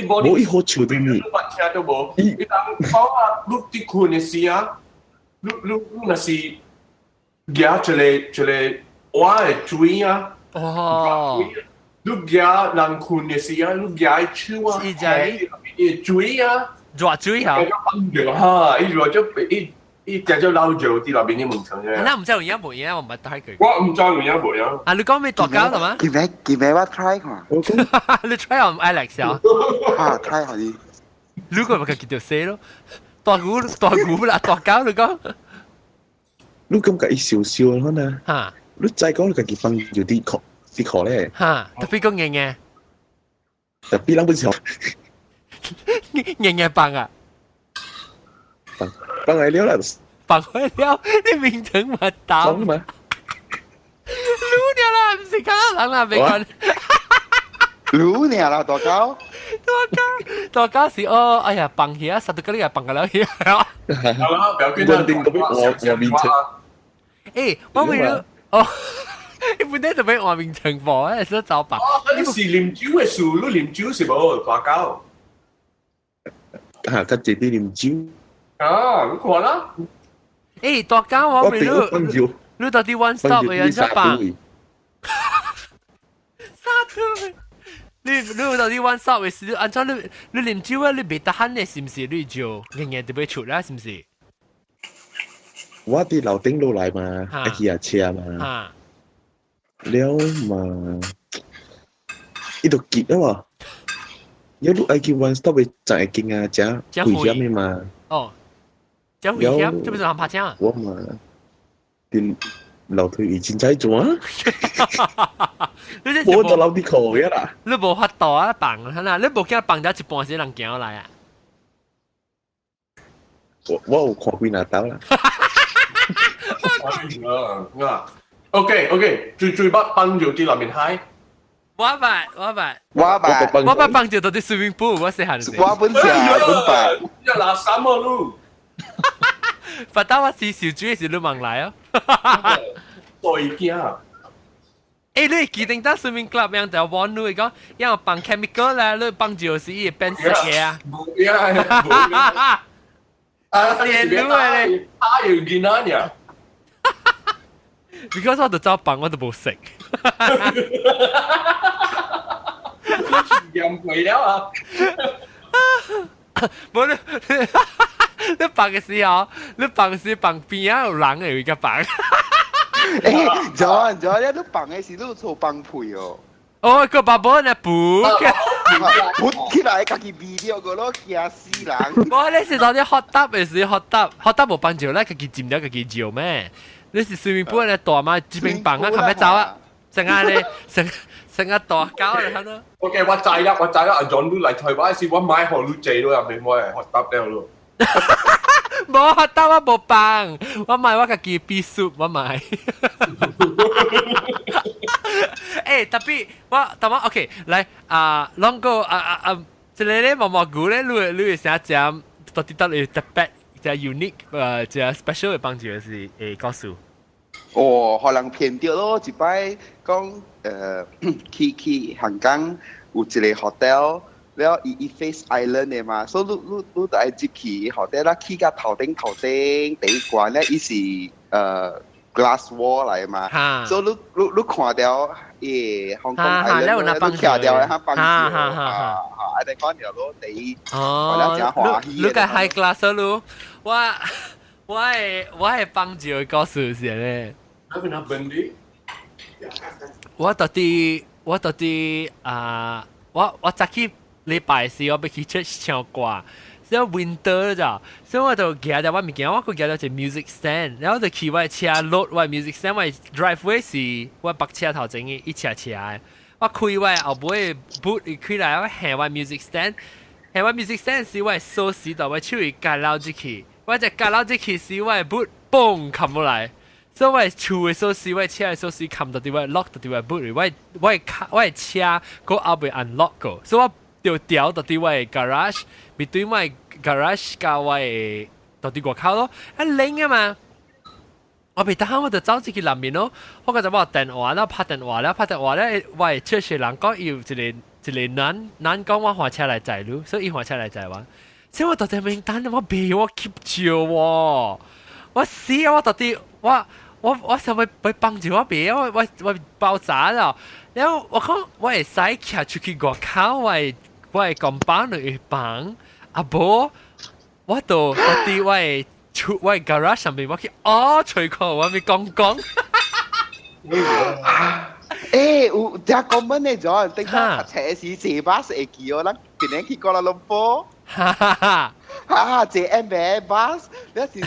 無伊好笑對你，你捌聽到無？伊人講啊，你佇睏的時啊，你若是舉一個一個碗的水啊，哦，你舉人睏的時啊，你舉伊手啊，伊水啊，熱水啊，哈，伊熱就伊伊定做老尿佇內面的門窗啫。咱毋知有影無影，我毋捌睇過。我毋知有影無影。啊，你講咩大交係嘛？記咩我 try 看。你 try on Alex 啊？啊，try 下你。你個咪叫做死咯？大鼓大鼓啦，大交你講。你感覺伊笑笑可能？嚇！你再講你家己放有啲殼啲殼咧。嚇！特別講硬硬。特別人本是硬硬放啊！放放來了啦。放開了，你名稱嘛打嘛？擼了啦，唔是看到人啦，別講。擼了啦，大狗。大狗，大狗是哦，哎呀，放起啊，實到嗰啲又放個了起啊。係啦，不要緊啦，我名稱。誒，我為咗哦，你本來就俾我名稱播，誒，想走吧。哦，你是啉酒的事，你啉酒是無大狗？嚇，較濟啲啉酒。啊，你看啦。誒，大家我咪你，你到底 one stop 嘅人怎辦？啥土？你到底 one stop 嘅時，按照你啉酒啊，你袂得閒嘅，是毋是？你就硬硬就欲出啦，是毋是？我佇樓頂落來嘛，愛去下車嘛，了嘛，伊就急啊嘛，有你愛去 one stop 嘅站會近啊，誠危險嘅嘛。哦。這危險，這不是人拍車啊！我嘛，佇樓梯已經在做啊！我就樓梯口嘅啦。你無法度啊，放啦，你無驚放咗一半時人行來啊！我有看幾若兜啦。啊，OK OK，最最捌放尿佇內面海。我捌，我捌，我捌，我捌放尿到佇 swimming pool，我細漢時。我本食，本捌。一垃圾啊，你！發到我是小豬時，你問來哦。對驚。誒，你記得當 swimming club 樣就玩你講，因為放 chemical 啦，你放就是伊會變色嘅啊。冇呀，啊，你咧，啊，有見啊呀。 Because 我就走放，我都無食。驗鬼了啊！無你。你放嘅時候，你放時放邊啊有人會個放。誒，John，你放嘅時你做放屁哦。哦，個爸爸呢補，補起來，家己味了個咯，驚死人。無，你是當啲 hot tub 嘅時，hot tub，hot tub 無放尿咧，家己浸了家己尿咩？你是 swimming pool 咧大嘛，這邊放啊，後尾走啊，成個咧，成成個大狗嚟睇咯。 OK，我知啦，我知啦，阿 John 你來台灣時，我買予你坐咯，入面我係 hot tub 了咯。無 hot tub 我無放，我買我家己必須我買。誒，特別我，特別 OK，來啊，啷個啊啊啊，這個咧毛毛菇咧，你會啥食？到底到底特別，這 unique，這 special 的幫助是會告訴。哦，予人騙著咯，一擺講去香港有一個 hotel，了伊 face island 的嘛，所以你就愛入去 hotel 啦，去到頭頂頭頂第一關咧，伊是 glass wall 來嘛，所以你你你看到伊香港 island 你徛掉哈放照，啊，啊，你看到咯，第一，哦，你你個 high class 咯，我我係放照嘅故事是咧。我到底啊，我早起禮拜四我欲去 church 唱歌。所以 winter 咋，所以我就舉著我物件，我閣舉著一個 music stand，然後就騎我的車 load 我的 music stand，我的 driveway 是我泊車頭前嘅一斜斜的，我開我的後尾 boot 伊開來，我下我 music stand，下我 music stand 時我的鎖匙到我手會夾落入去，我就夾落入去時我的 boot 嘣冚落來，所以我的厝的鎖匙，我的車的鎖匙冚到佇我 lock 到佇我 boot 裏，我的卡我的車閣猶未 unlock 過，所以我就掉到佇我的 garage。between 我 garage 佮我的到佇外口咯，啊冷啊嘛，我袂得閒我就走進去內面咯，我個就我電話啦，拍電話啦，拍電話咧，我的車是人講有一個一個男男講我換車來載你，所以伊換車來載我，所以我到底名單我袂我翕照喎，我死啊！我到底我想欲欲幫助我袂，我爆炸了，然後我講我會使徛出去外口，我的 compound 裏放。啊無，我就到佇我的厝我的 garage 上面，我去哦吹看我咪講講。欸，有這講乜呢？咗，頂下車時坐巴士會記哦，咱今年去哥倫坡。哈哈哈！哈，坐 M 巴士，你是是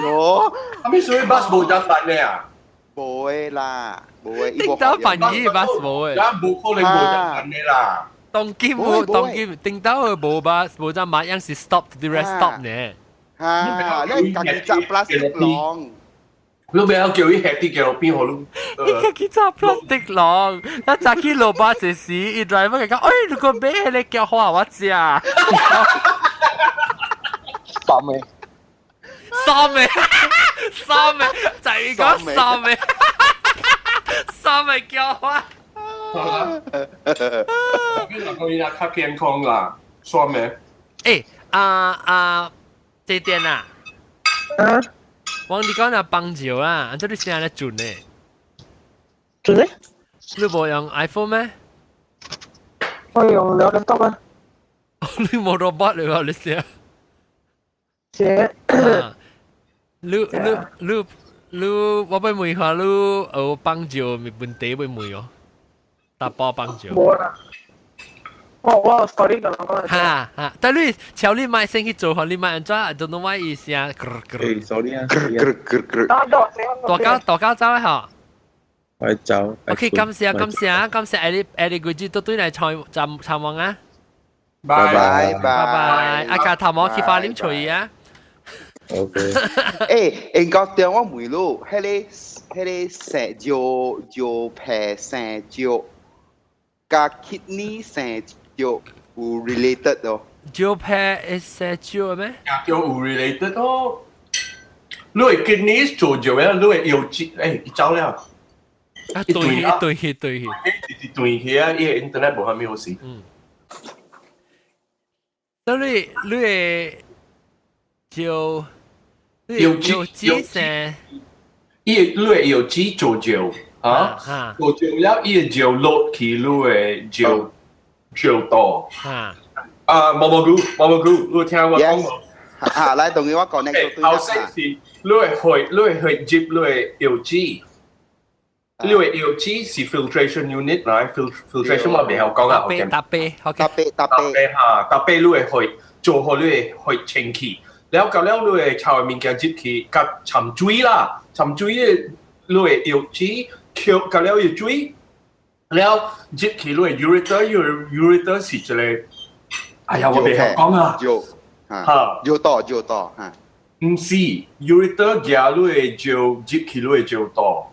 咗？啊，咪所以巴士無人辦呢啊？無的啦，無的。頂到辦伊巴士無的。無可能無人辦的啦。當今無當今頂到無巴無只馬樣是 stop 啲 rest stop 呢。哈，你家己紮 plastic 籠。你不要叫伊下啲叫邊好你？你家己紮 plastic 籠，那早起落巴士時，伊 driver 講，哎，如果買你叫花我食。三個。三個，三個，就係講三個，三個叫花。你兩個伊較健康啦，算咩？欸，啊啊，這點啊？啊？我你講那幫照啊，按怎你現在準呢？準呢？你無用 iPhone 咩？我用兩個 laptop 啊。你無 robot 嚟喎，你寫？寫。你你你你，我欲問下你有幫照問題欲問哦，查埔幫照。無啦。我 story 講講。哈哈，但你瞧你莫先去做，你莫按怎，I don't know why 伊聲。欸，sorry 啊。大家大家走吼。我走。 OK，感謝感謝感謝，艾麗艾麗貴子都對來參參參望啊。拜拜拜拜，阿家頭毛去花啉吹啊。 OK。欸，英國電我問你，彼個生尿尿皮生尿，佮 kidney 生尿有 related 哦？尿皮會生尿咩？尿有 related 哦。你的 kidney 做尿嘅，你的腰子，欸，伊走了。啊，對對對對，斷去啊！伊個 internet 無啥物好事。嗯。所以你的尿尿脂生，伊你的尿脂做尿啊，做尿了，伊的尿落去你的尿尿道。啊，毛毛菇，毛毛菇，你聽我講無？啊，來，同意我講，你頭先是你會去，你會去入你的尿脂。你的尿脂是 filtration unit 來，filtration 我袂曉講啊，搭啤，搭啤，搭啤，嚇，搭啤你會去做好你會去清氣，了後了你會臭的物件入去，佮摻水啦，摻水的你的尿脂，吸佮了伊水，了入去你的 ureter，ureter 是一個，哎呀，我袂曉講啊，嚇，尿道尿道嚇，毋是 ureter 夾你的尿入去你的尿道。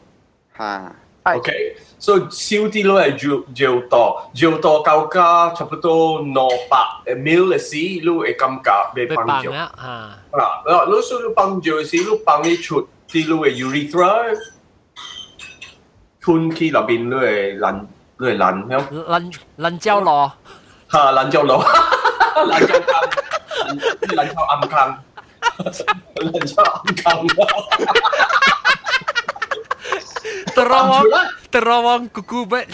嚇，OK，所以燒啲落嚟尿尿道，尿道到加差不多200 ml 的時，你會感覺欲放尿。啊，啊，你說你放尿時，你放你出啲你的 urethra，吞去內面你的爛，你的爛，爛爛蕉螺，嚇，爛蕉螺，爛蕉坑，爛蕉暗坑，爛蕉暗坑。羅王，特羅王咕咕咩？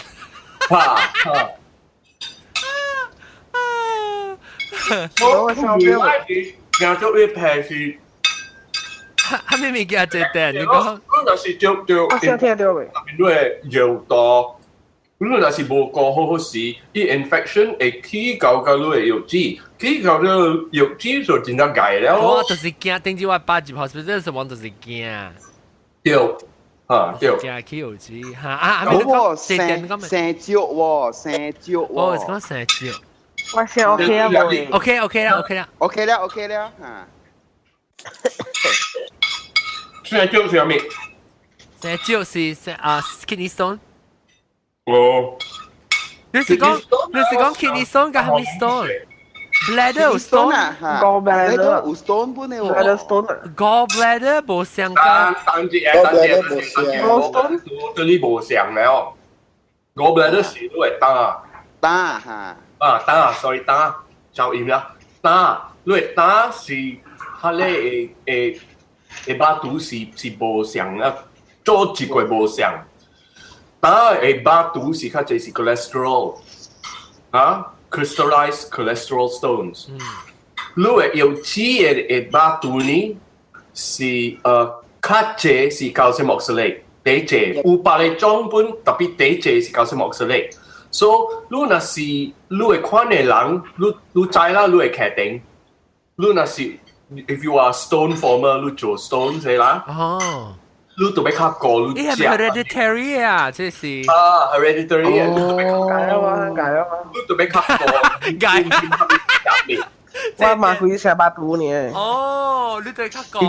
哈哈。我想表驚到你平是。係咪物件這點？你講，你若是著著，我想聽到未？你的尿道，你若是無顧好好勢，伊 infection 會起到到你的藥脂，起到你藥脂就真正礙了。我就是驚，頂次我爸入 hospital 時，我就是驚。對，啊對。驚起藥脂，嚇啊！冇喎，生蕉喎，生蕉喎。哦，講生蕉。我先 OK 啊，冇。 OK OK 啦，OK 啦，OK 啦，OK 啦，嚇。生蕉是啥物？生蕉是生啊，kidney stone。哦。你是講 kidney stone 佮啥物 stone？bladder 有 stone 啊，gallbladder 有 stone 本的喎。 bladder stone。 gallbladder 無相干。單隻單隻無相。對你無相了。gallbladder 是你會膽。膽嚇。啊膽，sorry 膽，走音啦。膽，你會膽是，彼個會會會肉毒是無相啊，做一個無相。膽的肉毒是較濟是 cholesterol，啊，crystallized cholesterol stones。你的腰子的肉毒呢是較濟是 calcium oxalate，第濟有別个種本特別第濟是 calcium oxalate。所以你若是你會款的人，你知啦，你會確定。你若是 if you are stone former，你做 stone 的啦。哦。你特別較高，你食。係 hereditary 啊，這是。啊，hereditary 啊，你特別較解啊嘛，解啊嘛。你特別較高。解。我媽佢食巴肚呢。哦，你對較高。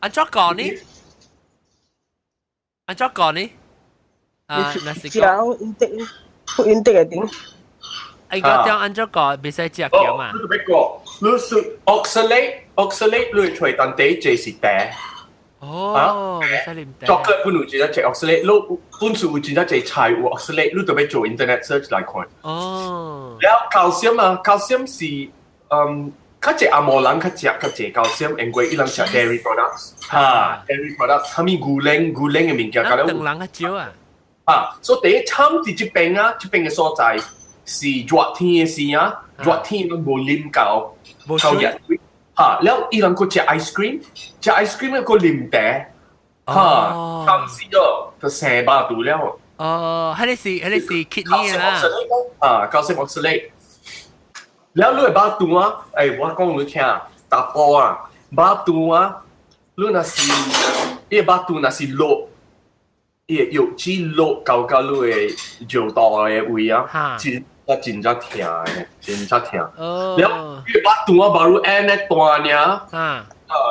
按怎講呢？按怎講呢？啊，那是講。食飲得嘅點？應該點按怎講？袂使食鹹嘛？你特別高，你是 oxalate，oxalate 你揣當地這是茶。哦，袂使啉茶。 chocolate 本有真濟 oxalate，你本身有真濟菜有 oxalate，你特別做 internet search 來看。哦。了 calcium 啊，calcium 是較濟紅毛人較食較濟 calcium，因為伊人食 dairy products，哈，dairy products，啥物牛奶牛奶的物件，咱唐人較少啊。啊，所以第一慘佇這邊啊，這邊的所在是熱天的時啊，熱天攏無啉夠夠熱水，哈，了伊人閣食 ice cream，食 ice cream 閣啉茶，哈，當時就就生肉毒了。哦，彼個是 kidney 啦。啊，calcium oxalate。了你的肉肚啊，欸，我講你聽，查埔啊，肉肚啊，你若是伊的肉肚若是落，伊的藥脂落到到你的尿道的位啊，真真正疼的，真正疼。了，伊的肉肚啊，無如按呢大爾，啊，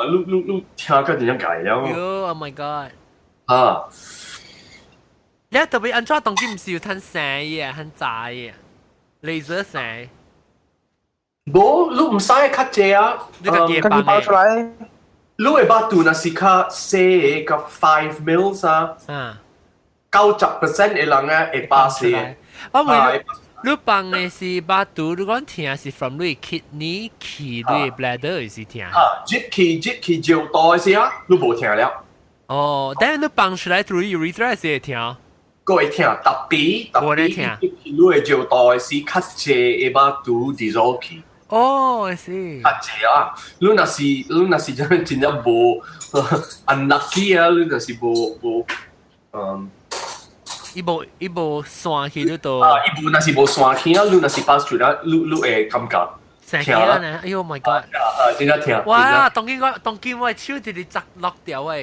你聽甲真正解了。喲，Oh my God！啊，你特別按怎當今毋是有趁生的，很雜的，鐳射生。無，你毋使較濟啊，你家己家己包出來。你的肉肚若是較細的，較 5 mils 啊，90% 的人啊會巴死。我問你放的是肉肚，你講疼是 from 你 kidney 去你 bladder 是疼？啊，入去尿道的時啊，你無疼了。哦，但是你放出來 through urethra 是會疼。閣會疼，特別特別入去你的尿道的時，較濟的肉肚 dissolve 去。哦，是。較濟啊！你若是真真正無 unlucky 啊，你若是無。伊無散去你都。啊，伊無若是無散去啊，你若是 pass 出來，你會感覺。生起啦呢！哎喲 my god！啊，真正疼。哇！當今我手直直砸落掉的。我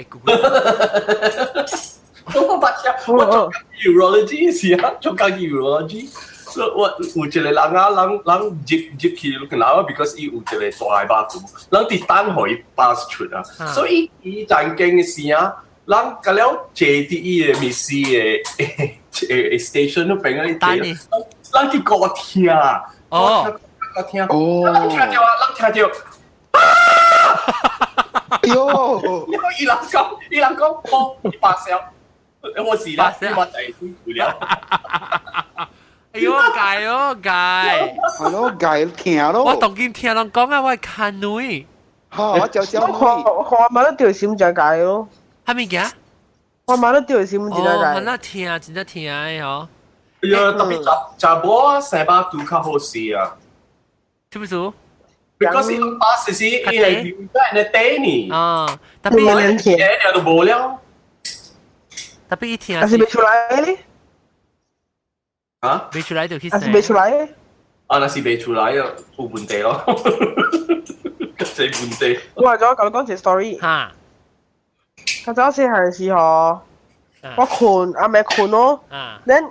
捌聽，我做 urology 時啊，做緊 urology。所以我有一個人啊，人人入入去你看啊，because 伊有一個大的肉肚，人佇等予伊 pass 出啊，所以伊曾經的時啊，人甲了坐佇伊的密室的 station 嗰邊啊，伊坐，人佇歌聽，哦，歌聽，人聽著啊，人聽著，哎喲，因為伊人講，伊人講，哦，伊發燒，我是啦，伊發第二了。哎喲，解哦解，係咯，解聽咯。我當今聽人講啊，我看女。嚇，我就想我看看嘛，都條閃就解咯。係咪嘅？我媽都掉四分之一。哦，很那疼，真正疼的吼。哎呀，特別查某生巴肚較好勢啊。是不是？ Because 巴士是伊係留在那底呢。啊，特別一條都無了。特別一聽。但是未出來咧。啊？未出來就去。但是未出來。啊，那是未出來啊，有問題咯。這問題。我話咗，講講一個 story。嚇。較早細漢時候，我睏阿妹睏咯。then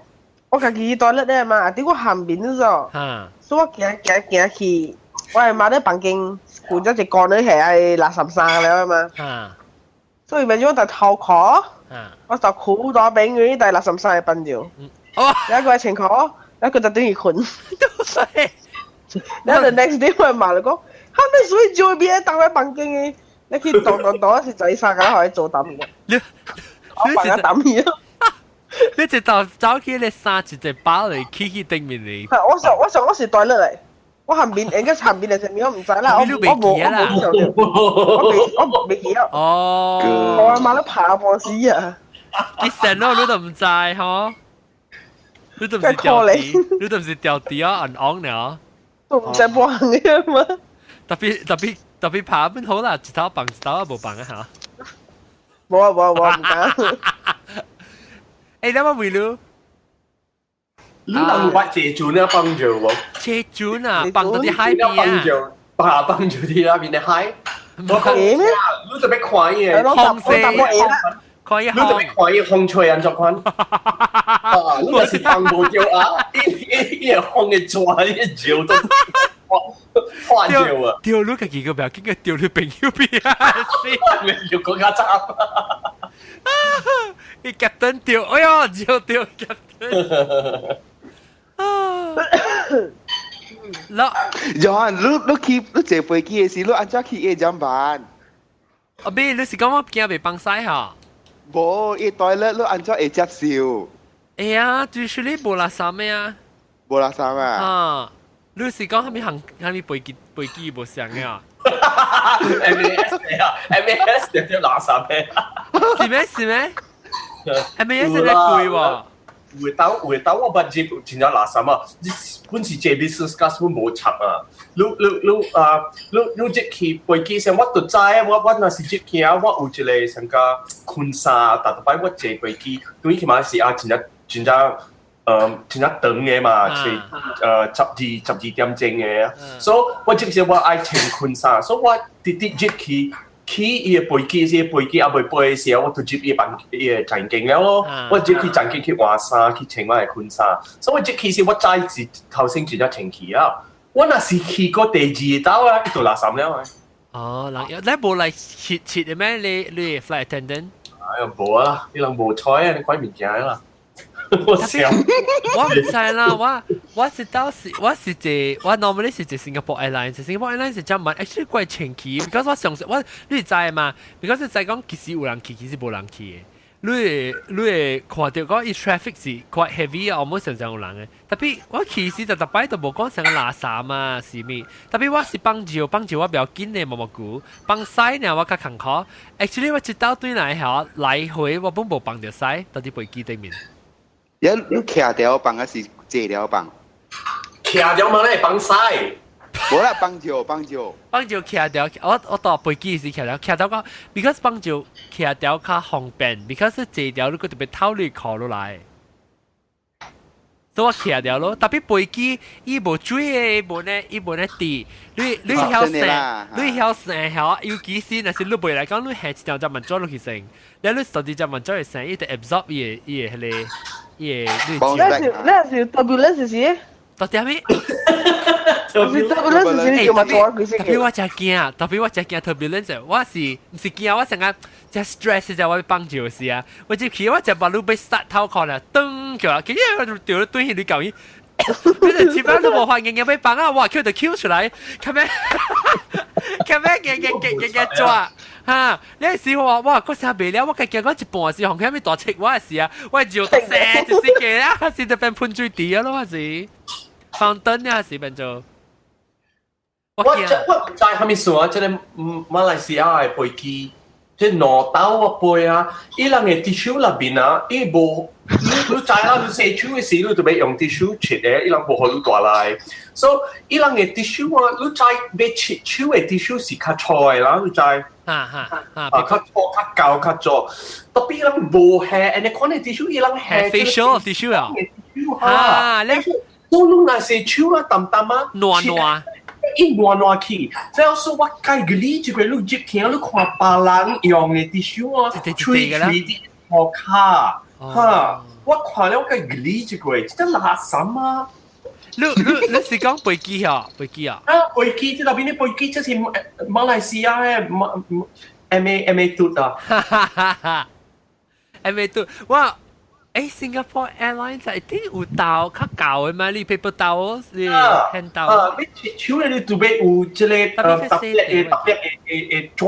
我家己 toilet 咧嘛，啊，佇我旁邊嗰種。所以我行行行去，我阿媽咧房間睏咗一個女係愛垃圾衫了嘛。所以變咗我就頭殼，我就褲到邊嗰啲垃圾衫嘅放尿。哦。一個情況，一個就等於睏。然後 the next day 我阿媽就講，哈咩水做邊當喺房間嘅？你去當當當是仔衫，咁可以做抌嘅。你我放咗抌嘢。你直頭走去你衫一隻包嚟，起去頂面嚟。我想我想我是袋落嚟，我下面應該下面係啥物我唔知啦，我我冇我冇我未我未記得。哦。我阿媽都爬過死啊！你成咯，你都唔知嗬？你都唔是掉地，你都唔是掉地啊，按昂了。都唔知幫嘅嘛。特別特別特別爬邊好啦，一頭放一頭啊無放啊嚇。冇啊冇啊冇啊唔敢。欸，你乜為了？你人捌坐船啊放尿無？坐船啊，放到啲海邊啊！放放住啲那邊的海。我講咩？你特別看伊個風勢，看伊你特別看伊風吹按怎款？啊，你若是放無著啊！伊伊伊會風會轉，伊尿都化尿啊！掉你家己個不要緊，個掉你朋友邊啊！又更加慘。伊 captain 掉，哎呀，掉掉 captain。啊！嗱，John，你你去你坐飛機的時，你按怎去伊點辦？啊，咩？你是講我驚被放屎哈？無，伊 toilet 你按怎會接受？哎呀，就是你無垃圾咩啊？無垃圾啊？啊！你是講蝦米行蝦米飛機飛機無相嘅啊？MAS 啊，MAS 就叫垃圾咩？是咩？是咩？MAS 真係貴喎。會兜會兜，我捌接真正垃圾啊！你本是坐 business class 本無插啊！你你你啊，你你入去飛機上，我就知啊！我我若是入去啊，我有一個上個困衫，逐逐擺我坐飛機，對起碼是啊，真正真正真正長的嘛，是12點鐘的，所以我即時我愛穿困衫，所以我直直入去。去伊個飛機，這飛機猶未飛的時候，我就入伊房伊個房間了咯。我入去房間去換衫，去穿我的困衫。所以我入去時，我知是頭先真正穿去啊。我若是去過第二道啊，伊就垃圾了啊。哦，人你無來切切的咩？你你 flight attendant？哎呀，無啊，你人無彩啊，你看物件啦。我想，我唔知啦，我我是到時我是坐我 normally 是坐 Singapore Airlines，Singapore Airlines 是真慢，actually 怪清氣，because 我相信我你知嘛？because 你知講其實有人去，其實無人去的。你會你會看到講伊 traffic 是 quite heavy 啊，almost 常常有人的。特別我其實就逐擺都無講啥個垃圾嘛，是咪？特別我是放尿放尿我比較緊的毛毛久，放屎呢我較艱苦。Actually 我一道對來嚇來回我本無放著屎，到佇飛機頂面。你你徛條放還是坐條放？徛條嘛咧放屎。無啦，放尿放尿。放尿徛條，我我搭飛機時徛條，徛條講，because 放尿徛條較方便，because 坐條你閣特別透你靠落來。所以我徛條咯，特別飛機伊無水的，無呢，伊無呢滴，你你曉生，你曉生曉，尤其是若是你袂來講，你下一條只物做落去生，你你十二隻物做會生，伊就 absorb 伊個伊個彼個伊個你。那是那是 turbulence 是？到底咩？是 turbulence 是叫乜做？特別我真驚，特別我真驚 turbulence，我是毋是驚？我成日真 stress 就我放尿時啊，我入去我就把路被殺頭殼啦，噔叫，跟住我就掉咗對起你舊伊，你就前班都無反應，要放啊，哇，佢就 Q 出來，咁樣咁樣嘅嘅嘅嘅嘅抓。哈！你時我哇，嗰時未了，我計驚講一半時，紅佢咪大戚我時啊，我尿到聲就是嘅啊，是就變噴水池啊咯，還是放燈啊，是變做。我我唔知係咪算啊，這個馬來西亞的飛機，這兩兜我飛啊，伊人的 tissue 內面啊，伊無你你知啦，你洗手的時你就欲用 tissue 拭的，伊人無予你帶來，所以伊人的 tissue 啊，你知欲拭手的 tissue 是較粗的啦，你知。哈哈哈，啊，較粗較厚較粗，特別人無下，按呢款的 tissue 伊人下 facial tissue 啊，啊，你都攏若洗手啊，淡淡啊，軟軟。伊軟軟去，這樣說我介個你這個你入去，你看別人用的 tissue 啊，喙喙佇塗跤，哈，我看了我介個你這個，這個垃圾啊！你你你是講飛機啊？飛機啊？啊，飛機，這內邊的飛機，這是馬來西亞的馬 M A M A 嘟啊，哈哈哈哈，M A 嘟，我。誒，Singapore Airlines 一定有兜較厚的嘛？你 paper towel 是 hand towel。啊，你手咧你特別有這個特別的特別的的的紙，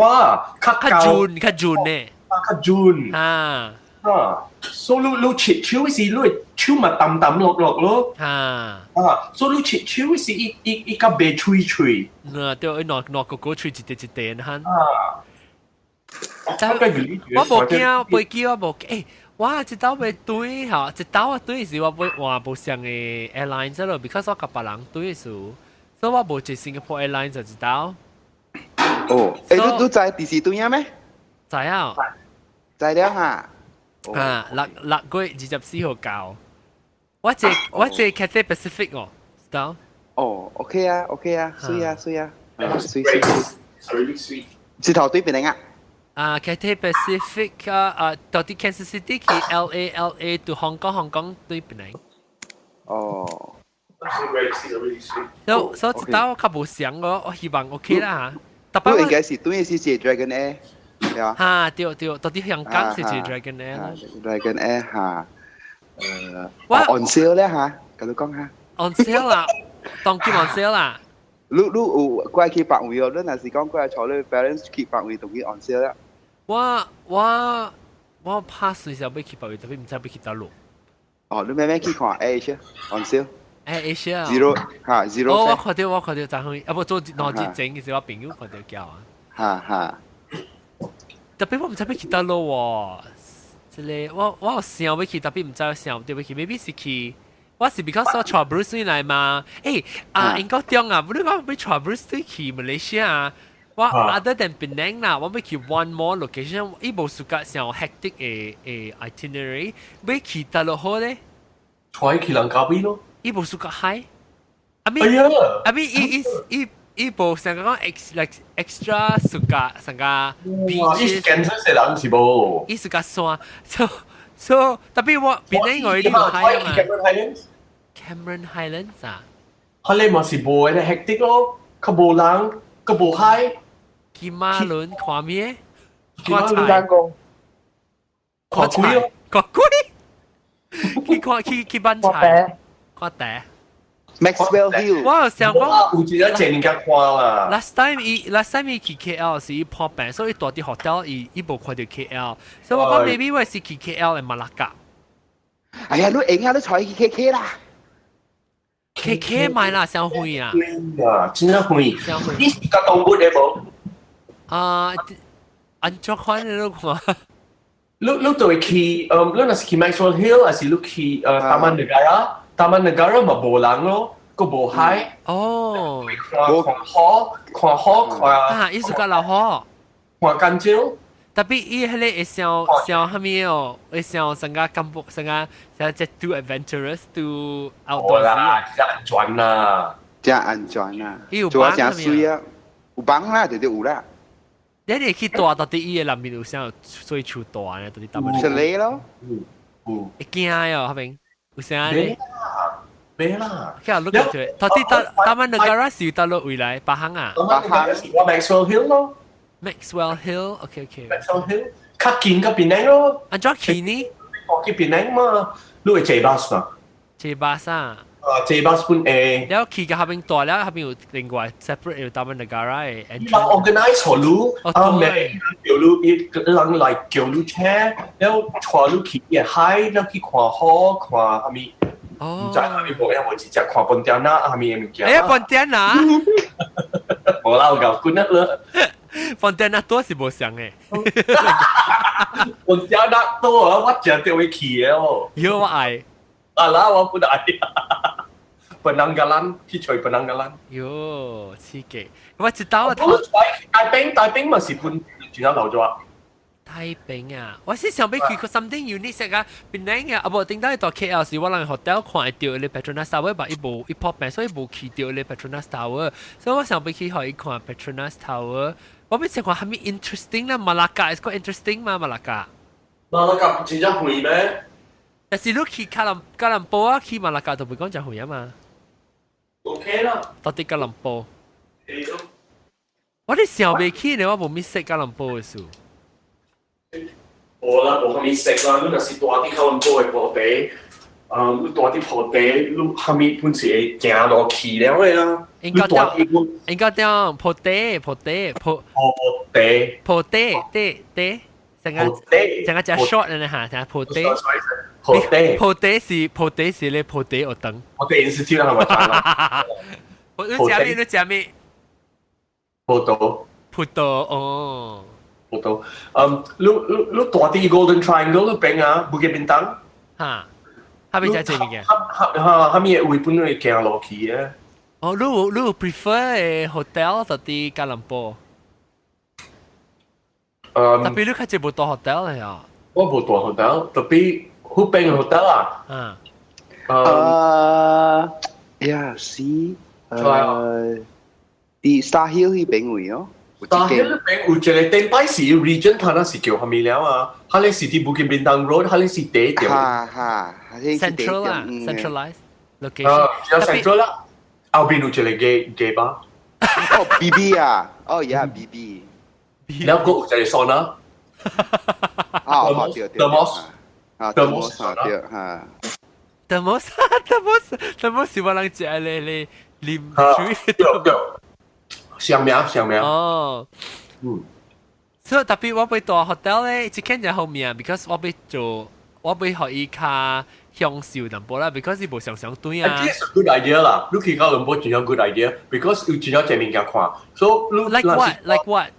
較較準較準呢。啊，較準。啊啊，所以你你拭手時，你手嘛澹澹落落咯。啊啊，所以你拭手時，伊伊伊較袂脆脆。啊，對，伊爛爛個個脆一塊一塊哈。啊。但我無驚飛機，我無驚。我一兜欲轉吼，一兜我轉時我欲換無相的 airlines 咯，because 我共別人轉時，所以我無坐 Singapore Airlines 一兜。哦，欸，你你知佇時轉咩？知啊。知了哈。啊，六六月24號到。我坐我坐 Cathay Pacific 哦，知道？哦，OK 啊，OK 啊，媠啊，媠啊，媠媠媠。媠。這頭轉檳城啊？啊，Cathay Pacific 啊啊，到佇 Kansas City 去 LA LA to Hong Kong Hong Kong 轉檳城。哦。所所以一兜較無相我，我希望 OK 啦嚇。特別應該是轉是坐 Dragon Air，對吧？哈，對對，到佇香港是坐 Dragon Air。 Dragon Air 嚇，我 on sale 咧嚇，共你講下。 On sale 啦，當今 on sale 啦。你你有過去別位哦？你若是講過來帶你 parents 去別位，當去 on sale 啦。我我我拍隨時欲去別位，特別毋知欲去佗落。哦，你咩咩去看 Air on sale？ Air Asia zero 哈 zero。哦，我看著我看著昨昏，啊無做2日前，其實我朋友看著叫啊。哈哈。特別我毋知欲去佗落喎，這個我我有想欲去，特別毋知想著欲去，maybe 是去。我是 because 我帶 Bruce 來嘛，欸啊，英國中啊，不你講欲帶 Bruce 去馬來西亞，我 other than Penang 啦，我欲去 one more location，伊無 suka 上 hectic 的的 itinerary，欲去佗落好咧？帶去蘭卡威咯。伊無 suka 海，I mean，I mean 伊伊伊伊無像講 ex like extra suka 上個 beach。伊是健身的人是無？伊 suka 山，so so 特別我 Penang 我呢個海嘛。Cameron Highlands 啊，佢哋嘛是無那 hectic 咯，較無人，較無海。金馬崙看咩？看菜，看鬼咯，看鬼。去看去去板菜，看茶。 Maxwell Hill。我有想講，有一個坐人家看啦。 Last time 伊去 KL 是伊破病，所以伊蹛佇 hotel 伊伊無看著 KL，所以我講 maybe 我是去 KL 的馬拉加。哎呀，你閒啊，你帶去 KK 啦。 KK 買啦，傷遠啊！啊，真正遠。傷遠。你是佮動物的無？啊，按怎款你看？你你就會去，嗯，你若是去 Maxwell Hill，還是你去Taman Negara？Taman Negara 嘛無人咯，閣無海。哦。看看河，看河看。啊，伊是佮流河。看乾蕉。特別伊彼個會想想啥物哦？會想成個感覺，成個成個 too adventurous too outdoor 啦，真安全啦，真安全啦。伊有房真媠啊，有房啦，就對有啦。你哋去蹛到底伊的內面有啥水樹大呢？到底搭乜？出嚟咯。有。會驚喲，彼邊有啥咧？沒啦。佢又 look 住，到底搭 Taman Negara 是佗落位來？巴行啊？巴行我 Maxwell Hill 咯。 Maxwell Hill，OK OK。 Maxwell Hill，較近佮檳城咯。按怎去呢？去檳城嘛，你會坐 bus 嘛？坐 bus 啊？啊，坐 bus 本會。了去到彼邊蹛了，彼邊有另外 separate 有 Taman Negara 的 entrance。人 organize 予你，啊，咩叫你，伊人來叫你車，了帶你去伊海，了去看河，看啥物。哦。毋知啥物無，也無直接看pontianak啥物物件。哎呀，pontianak。無啦，有𠢕滾啊了。Pontianak 多是無相嘅。 Pontianak 多啊，我真著會去嘅哦。喲，我愛。啊啦，我不愛。Penanggalan 去揣 Penanggalan。喲，刺激！我知道我大兵大兵嘛是本轉咗留咗啊。大兵啊！我是想欲去個 something unique 食啊，檳城啊，啊無頂到到 KL 時，我人 hotel 看會著咧 Petronas Tower，但伊無伊破病，所以無去著咧 Petronas Tower。所以我想欲去予伊看 Petronas Tower。我欲想看啥物 interesting 啦，馬拉加 is quite interesting 嘛，馬拉加。馬拉加真正遠咩？但是你去吉隆坡啊，去馬拉加就袂講真遠啊嘛。 OK 啦。到底吉隆坡。我哋想袂起呢，我無咪識吉隆坡嘅事。無啦，無啥物識啦。你若是住佇吉隆坡的鋪地，你住佇鋪地，你啥物本是會行路去了的啦。應該叫應該叫鋪地鋪地鋪鋪地鋪地地地，成個成個只 short 呢嚇，成個鋪地。鋪地鋪地是鋪地是咧鋪地學堂。鋪地 institute 係咪？你食咩？你食咩？葡萄。葡萄哦。葡萄，你住佇 Golden Triangle 嗰邊啊，Bukit Bintang。嚇，哈邊只這物件？哈哈哈物位本會行落去嘅。哦，你有 prefer 的 hotel 到佇吉隆坡？特別你較濟無住 hotel 咧啊？我無住 hotel，特別嗰邊 hotel 啊。嗯。呀，是，佇 Star Hill 彼邊位哦。但係嗰邊有一個頂擺是 Regent，他那是叫啥物了啊？他咧是佇 Bukit Bintang Road，他咧是第一條。哈哈，central 啊，centralized location。啊，有 central 啦，後邊有一個 gay bar。哦，BB 啊，哦呀，BB。然後閣有一個 sauna。啊，對對。 Thermos。啊，Thermos 對嚇。 Thermos Thermos Thermos 是我人食咧咧啉水。對對。上名上名。哦，所以特別我欲住 hotel 咧，這間就好名，because 我欲做，我欲予伊較享受淡薄啦，because 伊無常常對啊。 It's a good idea 啦，你去吉隆坡真正 good idea，because 有真正濟物件看。So like what? Like what?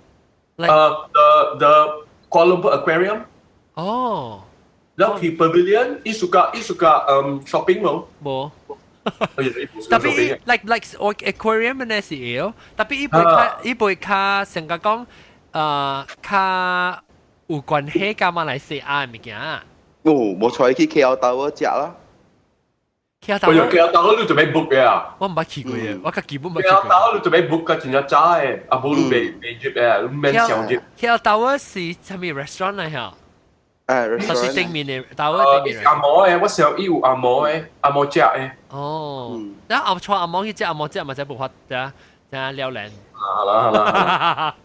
The Kuala Lumpur Aquarium。哦。然後去 Pavilion，伊 suka 伊 suka shopping 無？無。特別 like aquarium 呢是會哦，特別伊袂較伊袂較成個講，較有關係佮馬來西亞的物件。哦，無錯，去 KL Tower 食啦。 KL Tower， KL Tower 你準備 book 嘅啊？我毋捌去過嘅，我較基本捌去過。 KL Tower 你準備 book 個真正早嘅，啊無你袂袂入嘅，你免上入。 KL Tower 是啥物 restaurant 嚟嚇？誒，就是頂面的 tower 頂面。紅毛的，我想伊有紅毛的，紅毛食的。哦，然後帶紅毛去食紅毛食嘛，才無法食食了然。好啦好啦。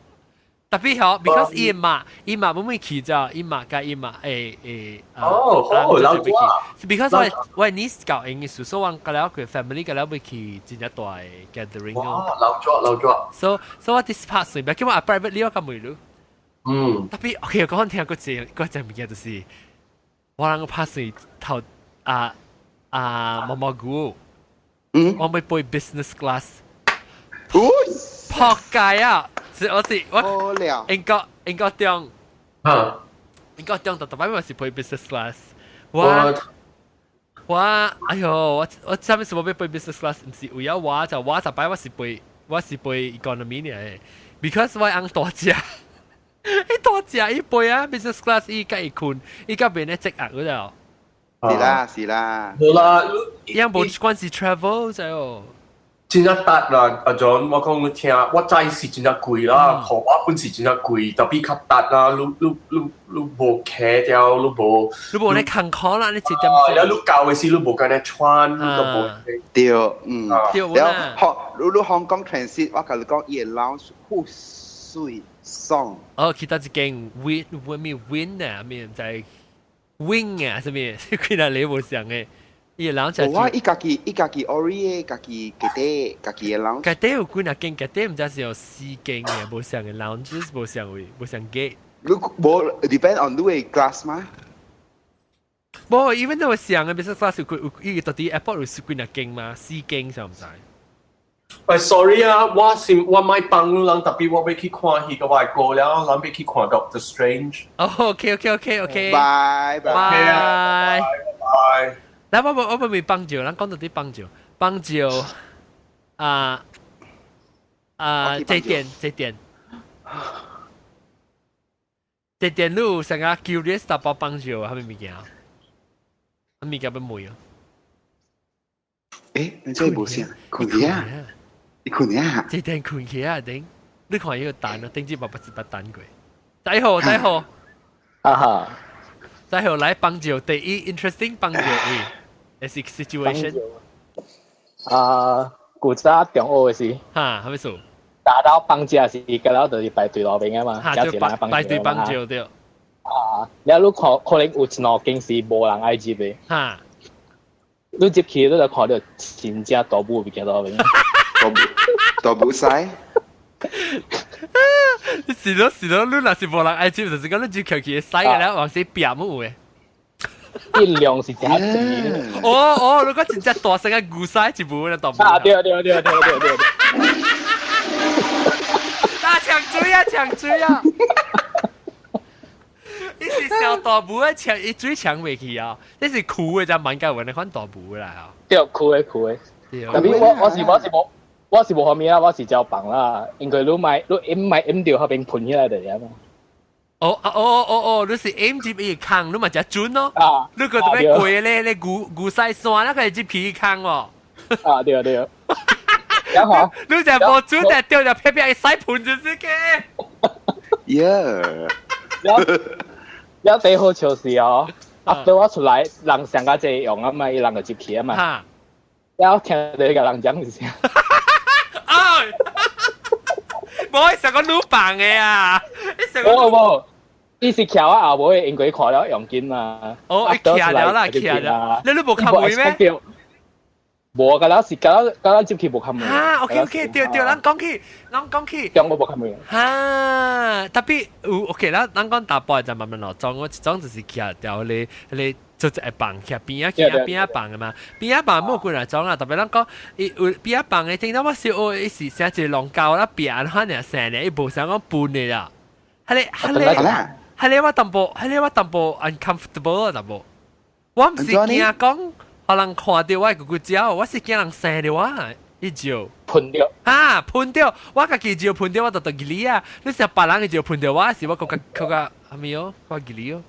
特別好，because 伊嘛伊嘛冇乜去啫，伊嘛佮伊嘛誒誒。哦，好，老祖啊。Because 我 niece 教英語，所以我個了佢 family 個了會去真正大 gathering 咯。老祖老祖。 So 我 this part 隨便，叫我 private 我較袂咯。嗯。特別 OK，我講聽過一個一物件就是，我人個拍算頭啊啊毛毛菇，我欲飛 business class。撲街啊！是我是我英國中，英國中特特擺我是飛 business class。我哎喲，我啥物事我欲飛 business class，毋是為咗我就我十擺我是飛 economy 呢，because 我翁大隻，伊大隻伊飛啊 business class 伊佮伊睏，伊較袂咧積壓嗰度。是啦是啦。無啦，伊無關係 travel 就哦。真正值啦，阿 John，我講你聽，我知是真正貴啦，予我本是真正貴，特別較值啦，你你你你無騎掉，你無，你無咧艱苦啦，你一點。啊，了你舊的時你無敢咧穿，你都無。對，嗯。對了，學你香港 transit，我共你講，伊个 lounge 好媠爽。哦，其他一間 win win 咩 win 啊，咩毋知 wing 啊，啥物？幾若你無相的。伊個 lounge 我伊家己伊家己 ori 的，家己家底家己的 lounge。家底有幾若間，家底毋知是有四間的，無相的 lounges，無相位，無相 gate。你無 depend on 你的 class 嗎？無，even though 相的 business class 有有伊個到底 airport 有幾若間嘛？四間，想毋知？喂，sorry 啊，我是我買幫人，特別我欲去看戲個外國了，人欲去看 Doctor Strange。哦，OK。拜拜拜拜。來，我未幫照，咱講到啲幫照，幫照啊啊，這點這點，這點你有啥個 curious 淡薄幫照啊？啥物物件？啥物件欲問啊？誒，你真係無聲，困去啊！你困啊？這點困去啊？頂，你看伊個蛋啊，頂住捌捌捌等過。再好，再好，啊哈，再好來幫照第一 interesting 幫照位，是 situation。啊，古早中學的時，哈，啥物事？打到放假時，個了就是排隊路邊啊嘛，哈，就排排隊放照對。啊，了你看可能有一兩間是無人愛入的，哈，你入去你就看到真正大母物件路邊。大大母屎。是咯是咯，你若是無人愛入，就是講你入去會使嘅啦，或是壁冇有嘅。一量是真濟。哦哦，你講真正大聲嘅牛屎一母咧大母。啊對對對對對對。啊，搶水啊，搶水啊！你是小大母啊，搶伊水搶袂去啊！這是苦的，才蠻該揾那款大母啦啊。對，苦的苦的。特別我我是無方面啊，我是照放啦，因為你買你飲買飲掉，後邊噴起來就嘛。哦哦哦哦哦，你是飲入伊坑，你嘛誠準咯。啊！你個特別過咧，咧牛牛屎山，那個入去坑哦。啊對對。然後你就無準，就掉就撇撇屎盆就是嘅。 Yeah。了最好笑是哦，啊，對我出來，人上較濟用啊嘛，伊人就入去啊嘛。了聽到個人講是啥？啊！無，上個女房的啊！無無，伊是徛我後尾，因為看了用緊嘛。哦，伊徛了啦，徛了。你無敲門咩？無，個了是個了個了入去無敲門。啊，OK OK，對對，咱講起，咱講起。中我無敲門。哈，特別有 OK 啦，咱講大埔就慢慢落裝，我一種就是徛掉咧咧。做一個房，徛邊仔徛邊仔房的嘛，邊仔房冇幾若種啊，特別咱講，伊有邊仔房的，聽到我小學伊是寫一個龍溝啦，邊安怎爾生呢，伊無想講分的啦，彼个彼个彼个我淡薄，彼个我淡薄 uncomfortable 啊淡薄，我毋是驚講，予人看著我的骨骨鳥，我是驚人生著我，伊尿噴著，啊噴著，我家己尿噴著我就得記哩啊，你是別人的尿噴著我，是我閣較閣較啥物哦，較記哩哦。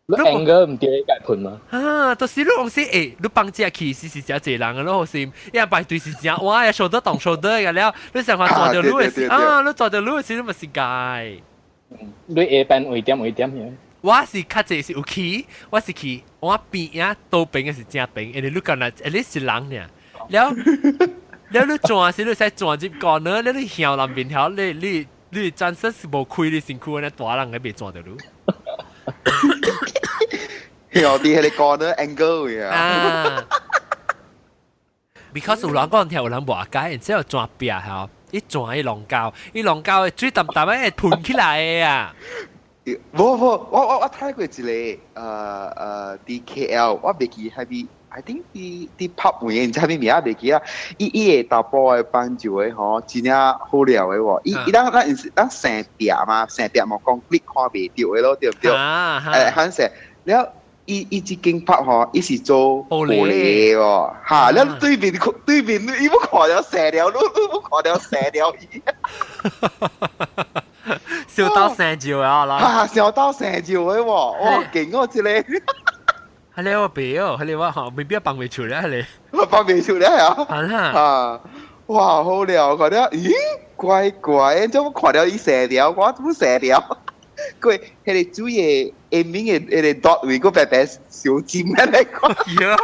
你 angle 毋對，該噴嗎？啊，就是你講是欸，你放假去是是誠濟人的咯，是，伊排隊是誠哇呀，手得動手得個了，你想看抓著你的時，啊，你抓著你的時，你嘛是該。你下班位點位點樣？我是較濟是有去，我是去我邊仔倒邊的是正邊，因為你敢若，你是人爾，了了你轉時你使轉入 corner，了你向南邊條，你你你轉身是無開你身軀，安呢大人個袂轉著你。有啲係你 corner angle 嘅啊。Because 有人講聽，有人無解，然之後轉壁吼，伊轉伊龍溝，伊龍溝的水澹澹的會噴起來的啊。無無，我睇過一個佇 KL，我袂記係咪，I think 佇 pub 位，毋知啥物名袂記啦。伊個查埔的幫助的吼，真正好料的喎。伊伊咱咱咱生壁嘛，生壁嘛講你看袂著的咯，對毋對？啊，反正了。伊伊這間 pub 吼，伊是做玻璃喎，哈！了對面對面，伊欲看著生了，你你欲看著生了伊。燒到生尿啊啦！哈！燒到生尿的喎，哇！勁哦，這個。係你我別哦，係你我吼，未必放袂出來，係你。放袂出來啊！係啦。啊！哇，好料，看著，咦，怪怪，怎麼看著伊生了，我怎麼生了？佢彼個水的下面的彼個 dot 位，閣白白小尖咧來看。喲，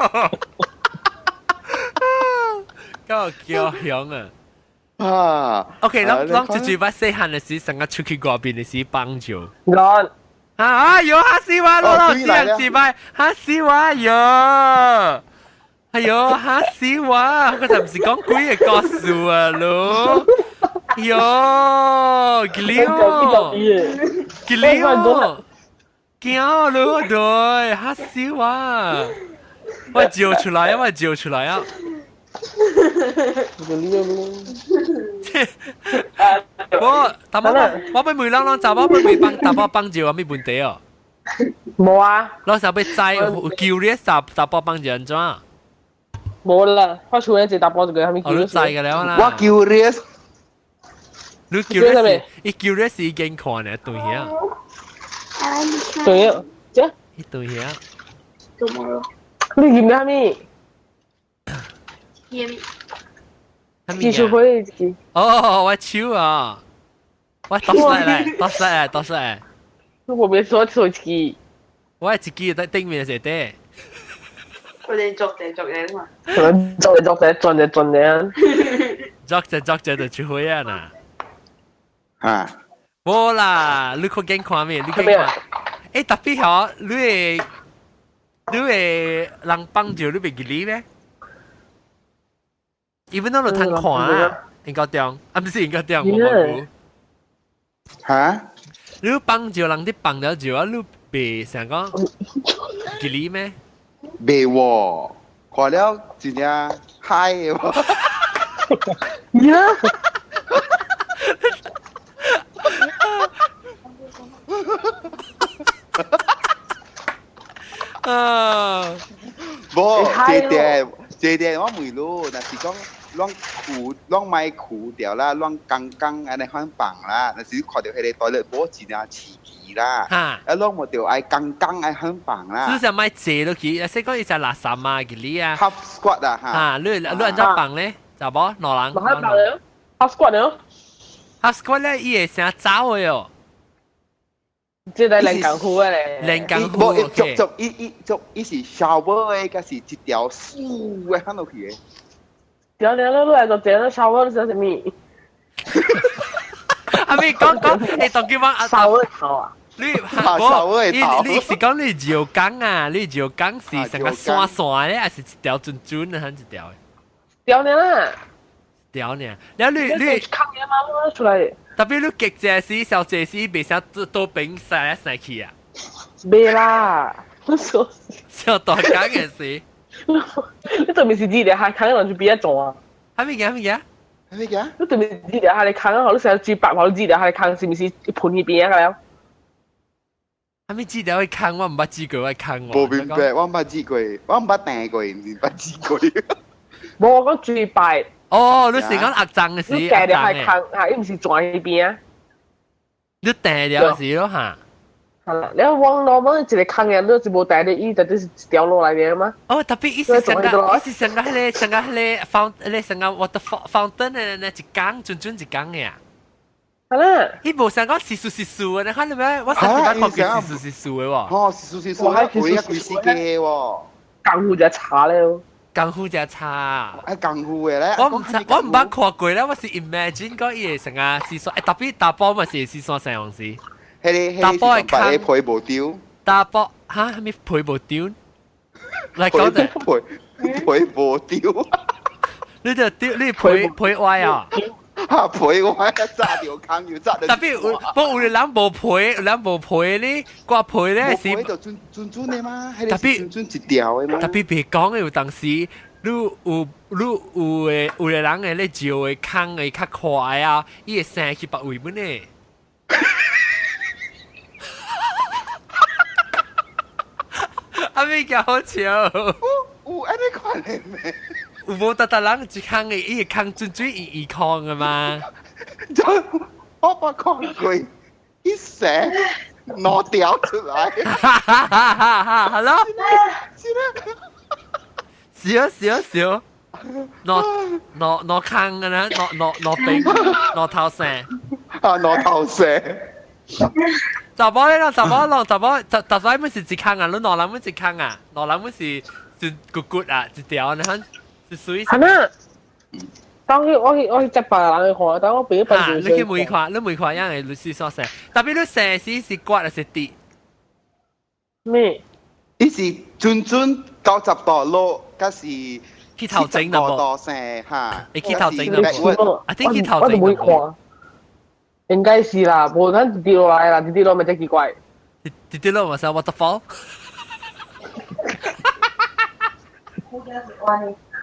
夠叫響啊！啊，OK，咱咱最最捌細漢的時，成個出去外邊的時幫助。我啊哎喲，嚇死我咯！四人自擺，嚇死我喲！哎喲，嚇死我！我就毋是講鬼的故事啊，咯。喲，吉了，吉了，驚咯對，嚇死我！我照出來啊，我照出來啊！我淡薄我欲問人人查某欲袂放查某放尿有啥物問題哦？無啊。老實欲知有 curious 查查某放尿按怎？無啦，我厝內一查甫一個，啥物哦，你知個了啦。我 curious。你 curious，伊 curious 已經看咧，對呀。對呀，這？伊對呀。你飲啥物？技術會一哦，我手啊，我倒出來，倒出來，倒出來。我別說做一支。我一支在頂面是底。我哋作者作嘢嘛。作者作者轉者轉者。作者作者就出去啊呐。啊。無啦，你看見看咩？你見看。欸，特別好，你會你會人幫助你袂記得咩？伊本攏有通看啊，應該中，啊毋是應該中，無無。嚇？你放尿人佇放了尿啊，你袂想講記得咩？袂喎，看了真正嗨的喎。呀！啊！無，這點這點我問你，若是講。攏褲攏莫褲掉啦，攏剛剛按呢款放啦，若是看著彼个 toilet 無真正刺激啦，啊，攏無著愛剛剛按款放啦。只是莫坐落去，啊，說講伊只垃圾嘛，記你啊。 Half squat 啊，嚇！你你按怎放咧？查某兩人。冇放了，half squat 了。 Half squat 咧，伊會成走的哦。這個練功夫的咧。練功夫。無，伊足足伊伊足伊是 shower 的，抑是一條豎的放落去的。對對對，你來做這個 shower 是啥物？阿咪講講，欸，當叫我阿 shower 頭啊？你無，你你是講你尿缸啊？你尿缸是成個線線的，還是一條準準的，還是一條的？條爾啦。條爾，了你你空的嘛，出來。特別你極這時、小這時，袂使多平曬來曬去啊？袂啦，小大工的時。你對面是熱的，還空人就比較重啊。啥物件？啥物件？啥物件？你對面熱的，還咧空啊！你成日煮白，好熱的，還咧空，是毋是盆彼邊啊？了。啥物煮了會空？我毋捌煮過，我空。無明白，我毋捌煮過，我毋捌訂過，毋是捌煮過。無，我講煮白。哦，你是講壓髒的時，你訂了還空，嚇，伊毋是轉彼邊啊？你訂了時咯嚇。係啦，你往攞往一個空嘅，你就無帶咧，伊就就是一條落來嘅嘛。哦，特別伊是上個，伊是上個彼個，上個彼個 fountain，彼個上個 water fountain 的那一工，準準一工的啊。係啦。伊無想講是數是數的，你看到沒？我上次捌看過是數是數的喎。哦，是數是數，規啊規世界喎。功夫就差了。功夫就差。啊，功夫的咧。我毋知，我毋捌看過咧，我是 imagine 講伊會成啊是說，欸，特別查甫嘛是是線成樣子。彼個彼個皮無丟，查甫哈？啥物皮無丟？來講者，皮皮無丟，你就丟你皮皮歪啊？哈皮歪，紮著空又紮著。特別有，無有人無皮，有人無皮咧，掛皮咧是。無皮就準準準的嘛，特別準準一條的嘛。特別別講的有當時，你有你有的有的人會咧尿的空會較快啊，伊會生去別位本呢。阿咪較好笑，有按呢款的咩？有無逐逐人一空的，伊會空準準圓圓空的嘛？就我捌看過，伊生兩條出來。哈哈哈哈哈！Hello，是啦，笑笑笑，兩兩兩空的呢，兩兩兩邊兩頭生，啊兩頭生。查某咧，查某攏查某，逐逐擺阮是一空啊，你兩人阮一空啊，兩人阮是是骨骨啊，一條呢，是屬於。係咩？當去我去我去接別人去看，當我朋友你去問看，你問看，樣會律師所生，特別你生時是骨還是跌？咩？伊是準準90度落，抑是去頭前啦無？度生哈？會去頭前啦無？啊，頂去頭前我就冇看。應該是啦，無咱一跌落來啦，一跌落咪真奇怪。一跌落嘛是 waterfall。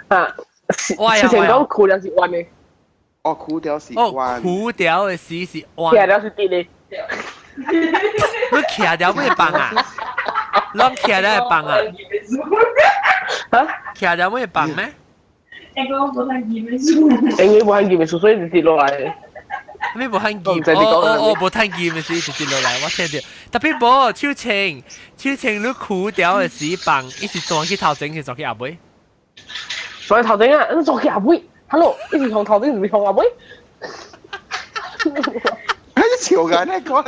啊，之前講褲條是彎的。哦，褲條是彎。褲條的時是彎。徛了是直的。你徛條會放啊？攏徛了會放啊？嚇？徛條會放咩？應該無通記的數。因為無通記的數，所以就跌落來。咩無通記？哦哦哦，無通記的時就跌落來，我聽著。特別無手清，手清你褲條的時放，伊是轉去頭前，是轉去後尾？轉去頭前啊！你轉去後尾？Hello，伊是向頭前，是向後尾？你笑緊呢個？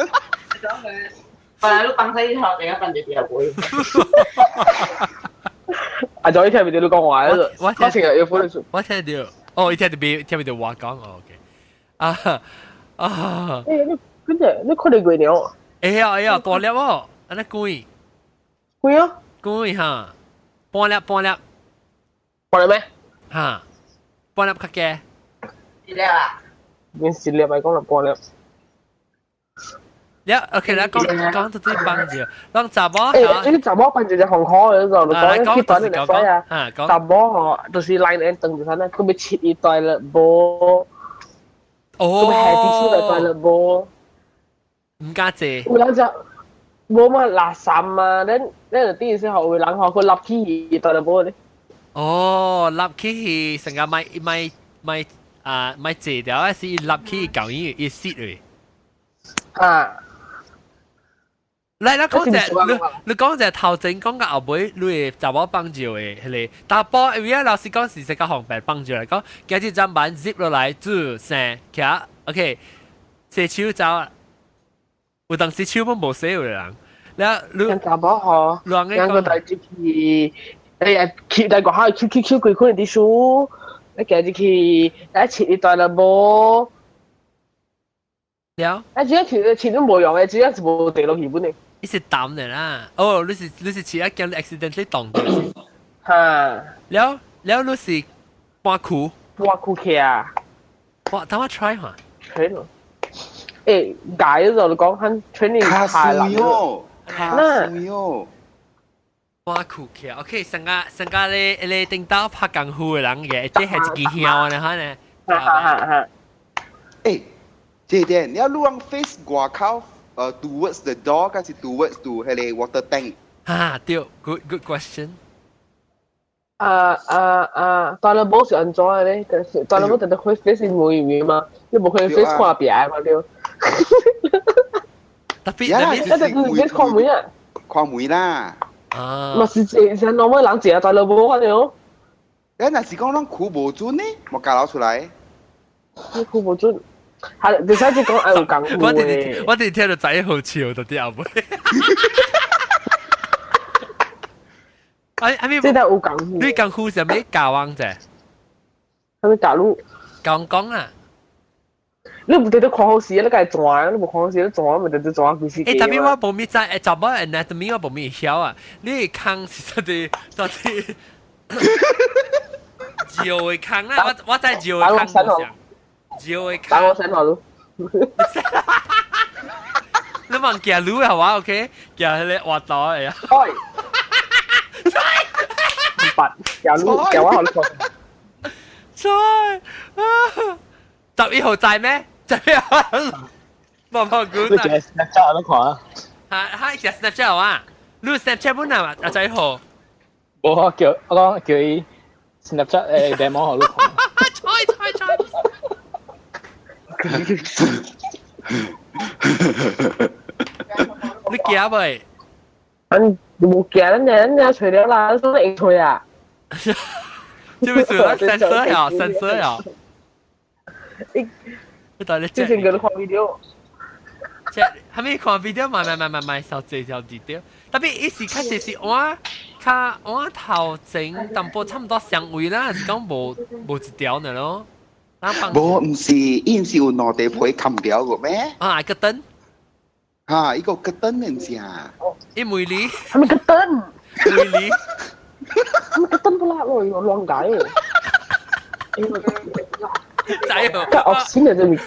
本來你放喺頭前，放住後尾。阿祖，你聽唔到你講話？我聽成日要歡我聽到，哦，伊聽到別聽唔到我講，哦，OK，啊啊！欸，你跟住你看到過了？會啊會啊，大粒哦，按呢貴。貴啊！貴哈，半粒半粒。半粒咩？哈，半粒較低。一粒啊？免一粒來講啦，半粒。了，OK 啦，講講到這幫住，攏查某。欸，你查某放一隻紅殼的就，就講去斷你來啊。查某吼，就是來年當就啥呢？佢欲切伊 toilet bowl。哦。佢欲下啲出來 toilet bowl。毋敢坐。有人就無嘛垃圾嘛，咱咱就啲時候有人吼，佢立起伊 toilet bowl 咧。哦，立起去成個買買買啊買坐掉，還是立起舊伊伊死咧。啊。來，你講者，你你講者頭前講到後尾，你會查某幫助的彼个，查埔因為老師講是較方便幫助來講，今日砧板入落來煮生徛，OK，洗手走，有當時手攏無洗有的人，了你查某吼，兩個代志去，哎呀，去來外口去去去規款的書，你行入去，來切一段了無？了，啊，只要切切都無用的，只要是無地落去本的。伊是淡的啦，哦，你是你是切啊驚 accidentally 動到。哈。了了，你是搬褲。搬褲起啊！哇，等我 try 下。 try 咯。欸，解咗就講肯 training 太難喲，卡喲。搬褲起，OK，上個上個咧咧頂到拍功夫的人嘅，這係一支香的哈呢。哈哈哈。欸，這點你要錄 face 外口。Towards the door 還是 towards to 彼个 water tank？啊，對，good good question。啊啊啊！toilet bowl 是按怎的咧？但是 toilet bowl 特別會 face 門面嘛，你無可能 face 看壁嘛對。特別特別，一定 face 看門啊！看門啦。啊。嘛是這是 normal 人坐 toilet bowl 可能。你若是講攏褲無準呢，無加流出來。你褲無準。係，你使只講愛有功夫我哋我哋聽到仔好笑，到啲後尾。哎，阿咪，這有功夫。你功夫是咩教王啫？係咪教路？講講啊！你唔記得看好戲，你該轉，你無看好戲，你轉咪就轉幾時？欸，特別我無咪知，欸，查某 anatomy 我無咪曉啊。你空是到底到底？石的空啦，我我知石的空無像。石的空。打我身頭咯。你望行路係嘛？OK，行彼个滑道的啊。八行路行我好錯。錯啊！11號在咩？11號。冇冇估。你隻 Snapchat 都看啊？哈哈，隻 Snapchat 啊？你 Snapchat 本啊？阿仔號。我叫我講叫伊 Snapchat 誒 demo 好你看。錯錯錯。你驚未？嗯，無驚，咱咱揣了啦，咱會揣啊。這不是 sensor 呀，sensor 呀。你到底之前叫你看 video。這還沒看 video 嘛？買買買買，小濟小濟對。特別伊是較濟是換較換頭前淡薄差不多相位啦，是講無無一條呢咯。無，毋是，伊毋是有兩塊皮冚掉個咩？啊，個燈。嚇，伊個個燈毋是啊？伊梅里。係咪個燈？梅里。係咪個燈不拉咯？我亂解喎。仔哦。個 option 嚟啫。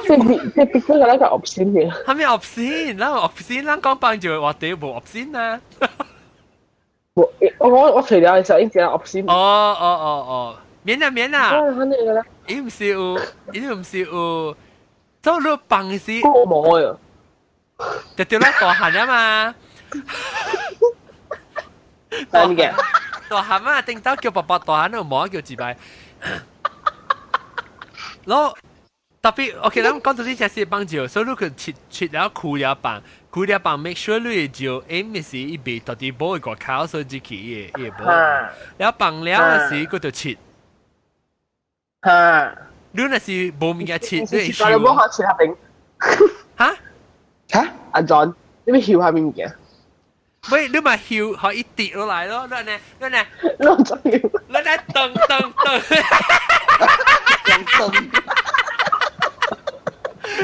這這這這個那個 option 嘅。係咪 option？咱 option，咱講幫助話題無 option 啊。我我我除了嘅時候已經 option。哦哦哦哦。免啊免啊，伊毋是有，伊毋是有，做你放時，我冇啊，就對啦，大漢啊嘛，大嘅，大漢啊，頂到叫爸爸大漢，冇叫自擺，攞。特別，OK，咱講到呢隻是放尿，所以你佢切切了開了放，開了放，make sure 你的尿，毋是伊袂到底無會外口，所以入去伊會無。了放了嘅時，佢就切。你若是無物件切，你會你無好切下邊。哈？哈？阿 John，你欲挾啥物物件？喂，你嘛挾，予伊跌落來咯，你呢？你呢？你怎樣？你呢？噔噔噔。噔噔。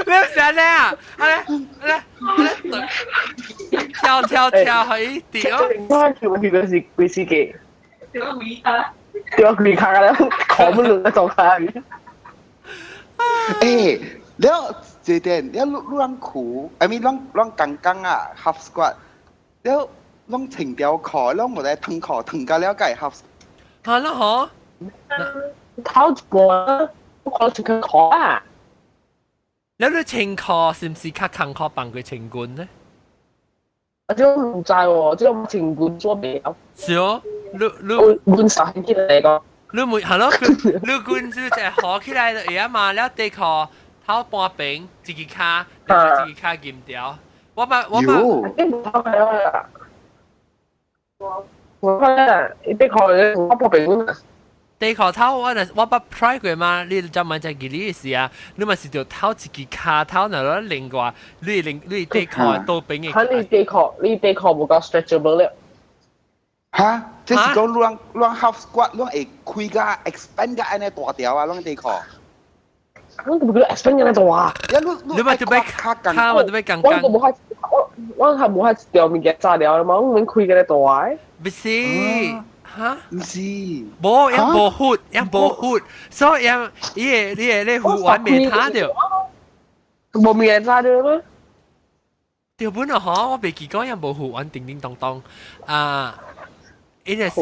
你有啥咧啊？啊咧，咧，跳跳跳，予伊跌哦。我跳去嗰時幾時嘅？掉回卡。掉回卡啦，狂乜亂做卡。欸，了這點，了你人苦，I mean，攏攏剛剛啊，half squat，了攏穿條褲，攏無咧褪褲，褪到了會 half。係咯，嗬。頭一半，我看穿褲啊。了你穿褲是毋是較艱苦放過穿軍呢？我這毋知喎，這種穿軍做袂曉。是哦，你你阮啥起來個？你每係咯，你軍就係好起來就會啊嘛，了底褲頭半平，一支跤，一支跤顫掉。我捌我捌。我看伊底褲我半平。底褲頭我若我捌 try 過嘛，你知嘛？在記你時啊，你嘛是著頭一支跤頭，若攞另外，你另你底褲倒平的。哈，你底褲你底褲無夠 stretchable 了。哈？這是講攏攏 half squat，攏會開甲 expand 甲按呢大條啊，攏底褲。我都唔叫 expand 按呢大。你嘛就欲跤嘛就欲剛剛。我都無法，我我係無法一條物件炸了嘛，我免開個大。不是。哈？毋是，無，也無闊，也無闊，所以伊會你會你護腕袂塌著。無物件炸著嗎？對本啊，嗬，我袂記講也無護腕，叮叮當當啊，伊就是，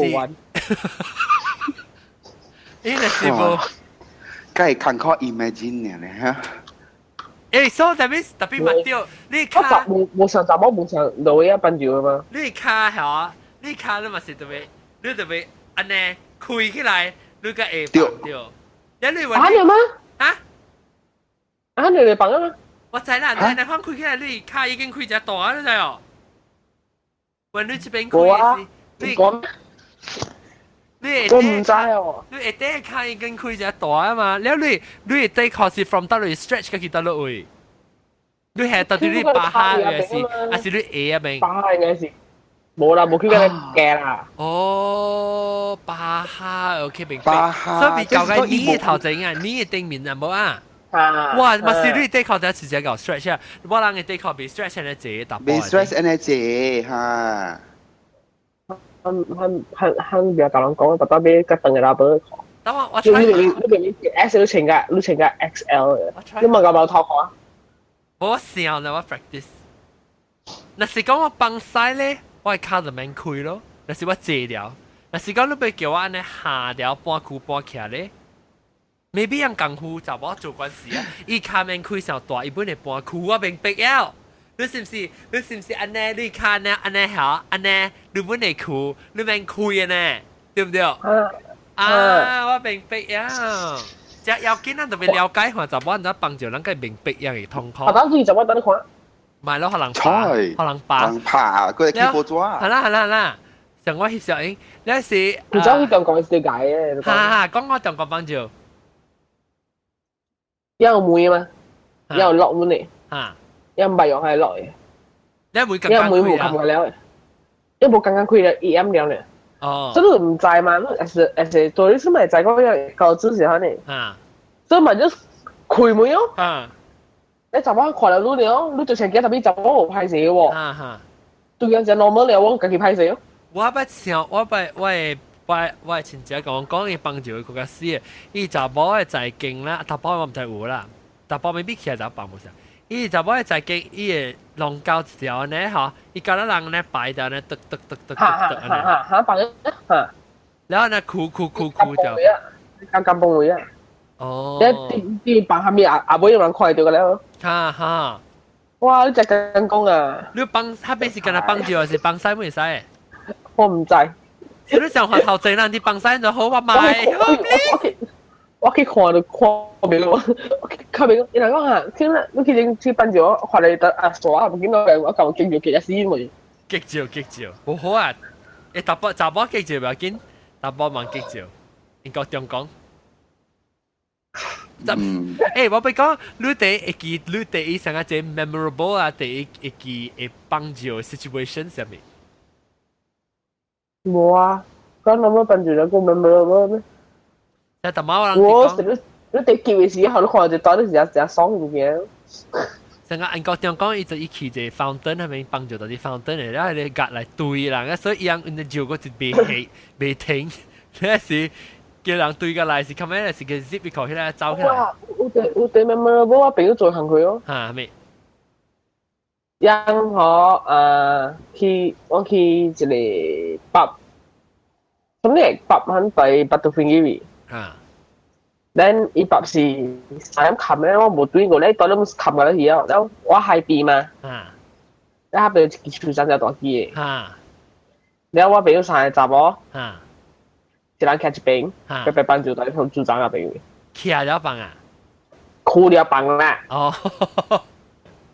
伊就是無。梗係艱苦 imagine 呢嚇。欸，所以特別特別嘛對，你跤無無上查某無上落位啊，放尿嘛？你跤嚇，你跤你嘛是特別。你就欲按呢開起來，你才會放著。你你啊？你嗎？啊？啊？你嚟放啊嗎？我知啦，你你放開起來，你跤已經開只大，你知哦？when 你這邊開是，你你我毋知哦。你下底跤已經開只大啊嘛，了你你底褲是 from 佗落 stretch 過去佗落位？你係到底你巴下還是還是你下啊邊？巴下應該是。無啦，無去甲你計啦。哦，巴哈，OK 明白。巴哈，所以較個你頭前啊，你的頂面啊，無啊？啊！哇，嘛是你底褲第一次只個 stretch 啊，我人的底褲袂 stretch 按呢濟淡薄。袂 stretch 按呢濟哈。很很很很不要甲人講，特別欲較長的查埔褲。等我我你你你你 S 你穿個你穿個 XL 的，你嘛共無頭看？我想啦，我 practice。若是講我放屎咧，我跤就免開咯。若是我坐了，若是講你欲叫我按呢下條半屈半徛咧，maybe 樣功夫查某做關事啊。伊跤免開傷大，伊本會半屈，我明白了。你是毋是？你是毋是按呢？你跤呢？按呢嚇？按呢？你本會屈，你免開的呢？對毋對？啊，我明白了。這要緊，咱特別了解看，查某按怎幫助咱個明白樣的痛苦。啊，當時查某等你看。買咯，予人拍，予人拍，人拍，佢係起波紙。係啦係啦係啦，像我翕相影，那時。你知去中國是解嘅。哈哈，講我中國幫助。有門嗎？有落門嘅。哈。有唔係用係落嘅。你會剛剛開啊？冇了，因無剛剛開了一暗了咧。哦。這你毋知嘛？你 as as 做你是咪知講要高知識呢？啊。所以嘛就開門哦。啊。你查某看了你了，你就先記特別查某無歹勢喎。啊哈。對樣就 normal 了，我家己歹勢哦。我捌想，我捌我的我我的親戚共我講，伊幫助伊較死的，伊查某的財經啦，查埔我毋知有啦，查埔未必起來就放無啥。伊查某的財經，伊會弄到一條呢吼，伊教咱人呢排條呢，得得得得得得哈哈哈，放哈。然後呢，哭哭哭哭就，剛剛崩位啊！哦。你啲放下面阿阿妹有人看到個了。哈哈。哇！你隻咁講啊！你放他邊是跟他放住，還是放晒沒使？我唔知。你想話頭前人啲放晒就好，我買。我去看就看袂到，我去看袂到。伊人講啊，聽啦，你去去放住我，看你得啊傻啊，唔見到我舊激住激一死未？激照激照，好好啊！欸，查某查某激照不要緊，查某嘛激照，應該中講。欸，我欲講，你第一記，你第一上個這 memorable 啊，第一一記會幫助 situation 啥物？無啊，講那麼幫助那個 memorable 咩？即係貓人我你你第記嘅時候，你看就當你是誠爽物件。成個英國中講，伊就伊去一個 fountain 係咪幫助到啲 fountain 嚟，然後你夾來對人，所以伊人因就過一袂起袂停，那是叫人對過來是較咩？是個 zip 一口起來走起來。哇！有啲 memorable，我朋友做行佢哦。嚇咩？人嗬啊去我去一個 pub，咁你 pub 喺對 Batu Ferringhi。啊。 Then 伊 pub 是三點冚咧，我無對過咧，當你冚過去啊，然後我海邊嘛。啊。然後邊一支樹長只大支的。啊。然後我朋友三個查某。啊。一人徛一邊，白白放就在從樹長那邊。徛了放啊？哭了放啦。哦。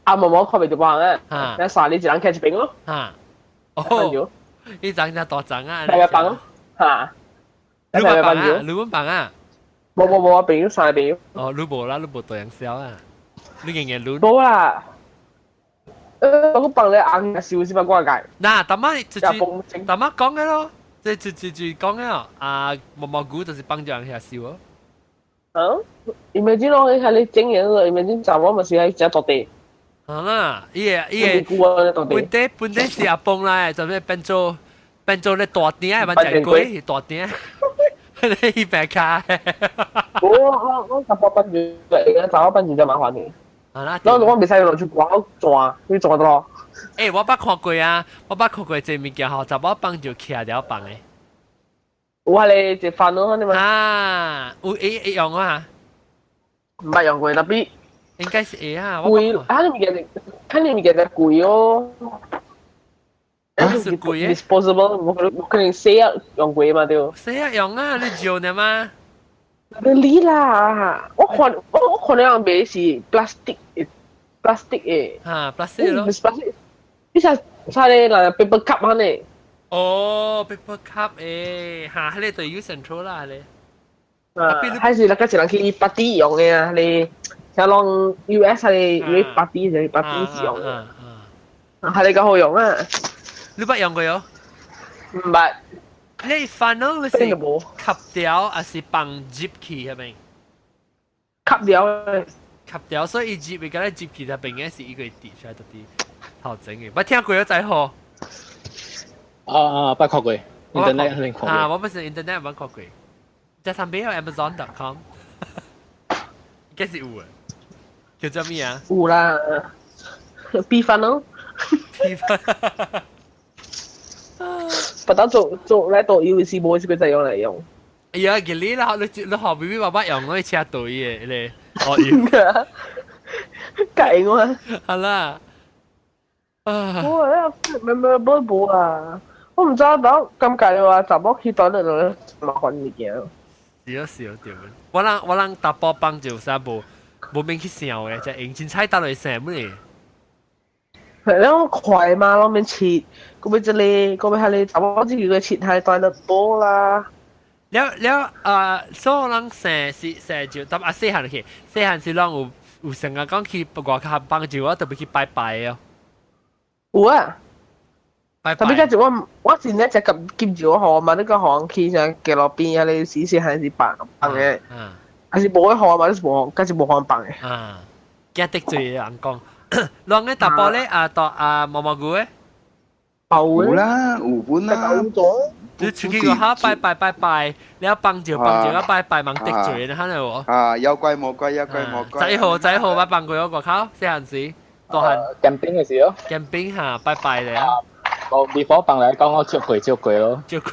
啊，毛毛看袂到放啊。那三個一人徛一邊咯。啊。哦。伊長只大張啊。白白放咯。嚇。你捌放啊？你捌放啊？無無無，我朋友三個朋友。哦，你無啦，你無大樣痟啊？你硬硬攆。無啦。我放咧紅燒是咪我解？嗱，大媽就是大媽講嘅咯，即就就就講嘅哦。啊，毛毛菇就是幫住人遐燒哦。啊？Imagine 我喺你整嘢咯，imagine 查某嘛是喺食大地。好啦，伊個伊個本地本地是阿崩啦，就咩變做變做咧大鼎，係咪食過大鼎？你白卡。我查某放住，查某放住就麻煩嘅。啊啦，我我袂使落去刮轉，你轉到。欸，我捌看過啊，我捌看過這物件吼，查某放就徛了放的。有啊咧，一飯咯，你嘛。啊，有會會用啊？毋捌用過，特別應該是會啊。貴，啊你物件，看你物件較貴哦。是貴的。 Disposable，無可能洗啊用過嘛對。洗啊用啊，你照呢嗎？你啦，我看我我看你人賣是 plastic 的，plastic 的。哈，plastic 咯。 plastic，你啥啥咧？嗱 paper cup 按呢？哦，paper cup 誒，哈，彼個就 use and throw 啦，彼個。啊，還是那個一人去 party 用的啊，彼像攏 US 彼個 party 就 party 是用的。啊，彼個較好用啊。你捌用過喲？毋捌。你 funnel 你是吸掉還是放入去係咪？吸掉。吸掉，所以伊入會敢若入去，它邊嘅是一個跌出來到底頭前嘅。捌聽過咗在好？啊啊，捌看過，internet 肯定看過。啊，我不是 internet 捌看過，在上邊有 Amazon.com，應該是有嘅。叫做咩啊？有啦，比飯咯。比飯。不當做做來做以為是無是佢再用來用。哎呀，佢你啦，你你學 B B 爸爸用嗰啲車隊嘅咧，學用。計我。好啦。啊。我咧 memorable 無啊，我唔知道感覺話查某去倒落就麻煩物件。是啊是啊對。我人我人查埔放就啥無無免去想嘅，就用凊彩倒落去想乜嘢。係咧，快嘛，攏免切，閣欲這个，閣欲彼个，查某自己個切下斷得多啦。了了啊，所有人生是生就，但啊細漢去，細漢是攏有有成日講去外口幫助我，特別去拜拜哦。有啊。拜拜。特別嗰陣我我是咧只及兼住我學嘛，呢個行去像街路邊啊，你試試還是放放嘅，還是無去學嘛，你是無，嗰是無可放嘅。啊，驚得罪人講。人嘅查埔咧啊，到啊毛毛菇咧，有啦，有本啦。你出去個下拜拜拜拜，你要幫住幫住啊拜拜，忙得罪你睇下喎。啊，有怪冇怪，有怪冇怪。仔號仔號，捌幫過我個口，細漢時大漢。 camping 嘅時候。 camping 嚇，拜拜咧。我 before 放嚟講，我照過照過咯。照過。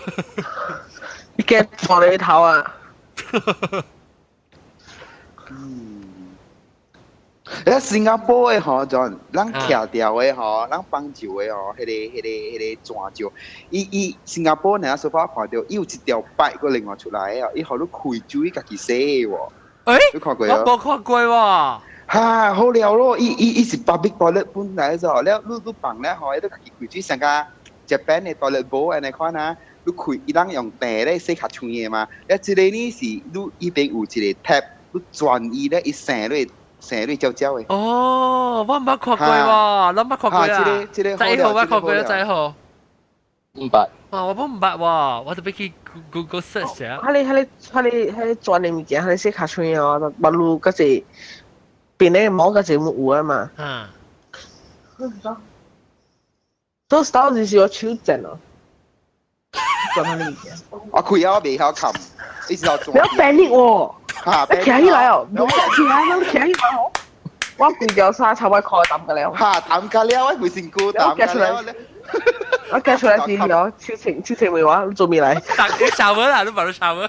你驚撞你頭啊？嗯。誒，新加坡的吼，就咱徛掉的吼，咱幫手的吼，彼個轉石，伊新加坡呢，所以我看著，伊有一條擺閣另外出來的，伊予你開水家己洗的喎。欸，你看過啊？我無看過喎。哈，好了咯，伊是 public toilet 本來就，了你放咧吼，伊都家己開水，像個 Japan 的 toilet bowl 按呢款啊，你開伊人用茶咧洗較喙的嘛，了這個呢是你伊邊有一個 tap，你轉伊咧，伊生落。生你焦焦的。哦，我毋捌看過喎，攏捌看過啊。這個這個我看過，這個。毋捌。啊，我毋捌喎，我特別去 Google search 下。彼個轉的物件，彼個洗跤喙哦，馬路嗰隻邊個毛嗰隻有啊嘛。啊。都到底是我手賤哦。轉彼個物件。我開啊，我袂曉冚，一直到轉。不要 panic 喎。嚇！徛起來哦，冇起來，徛起來哦。我規條衫差不多褲澹個了。嚇！澹個了，我規身軀澹個了。我夾出來時哦，手情手情未話，你做咩來？你查無啦，你把你查無。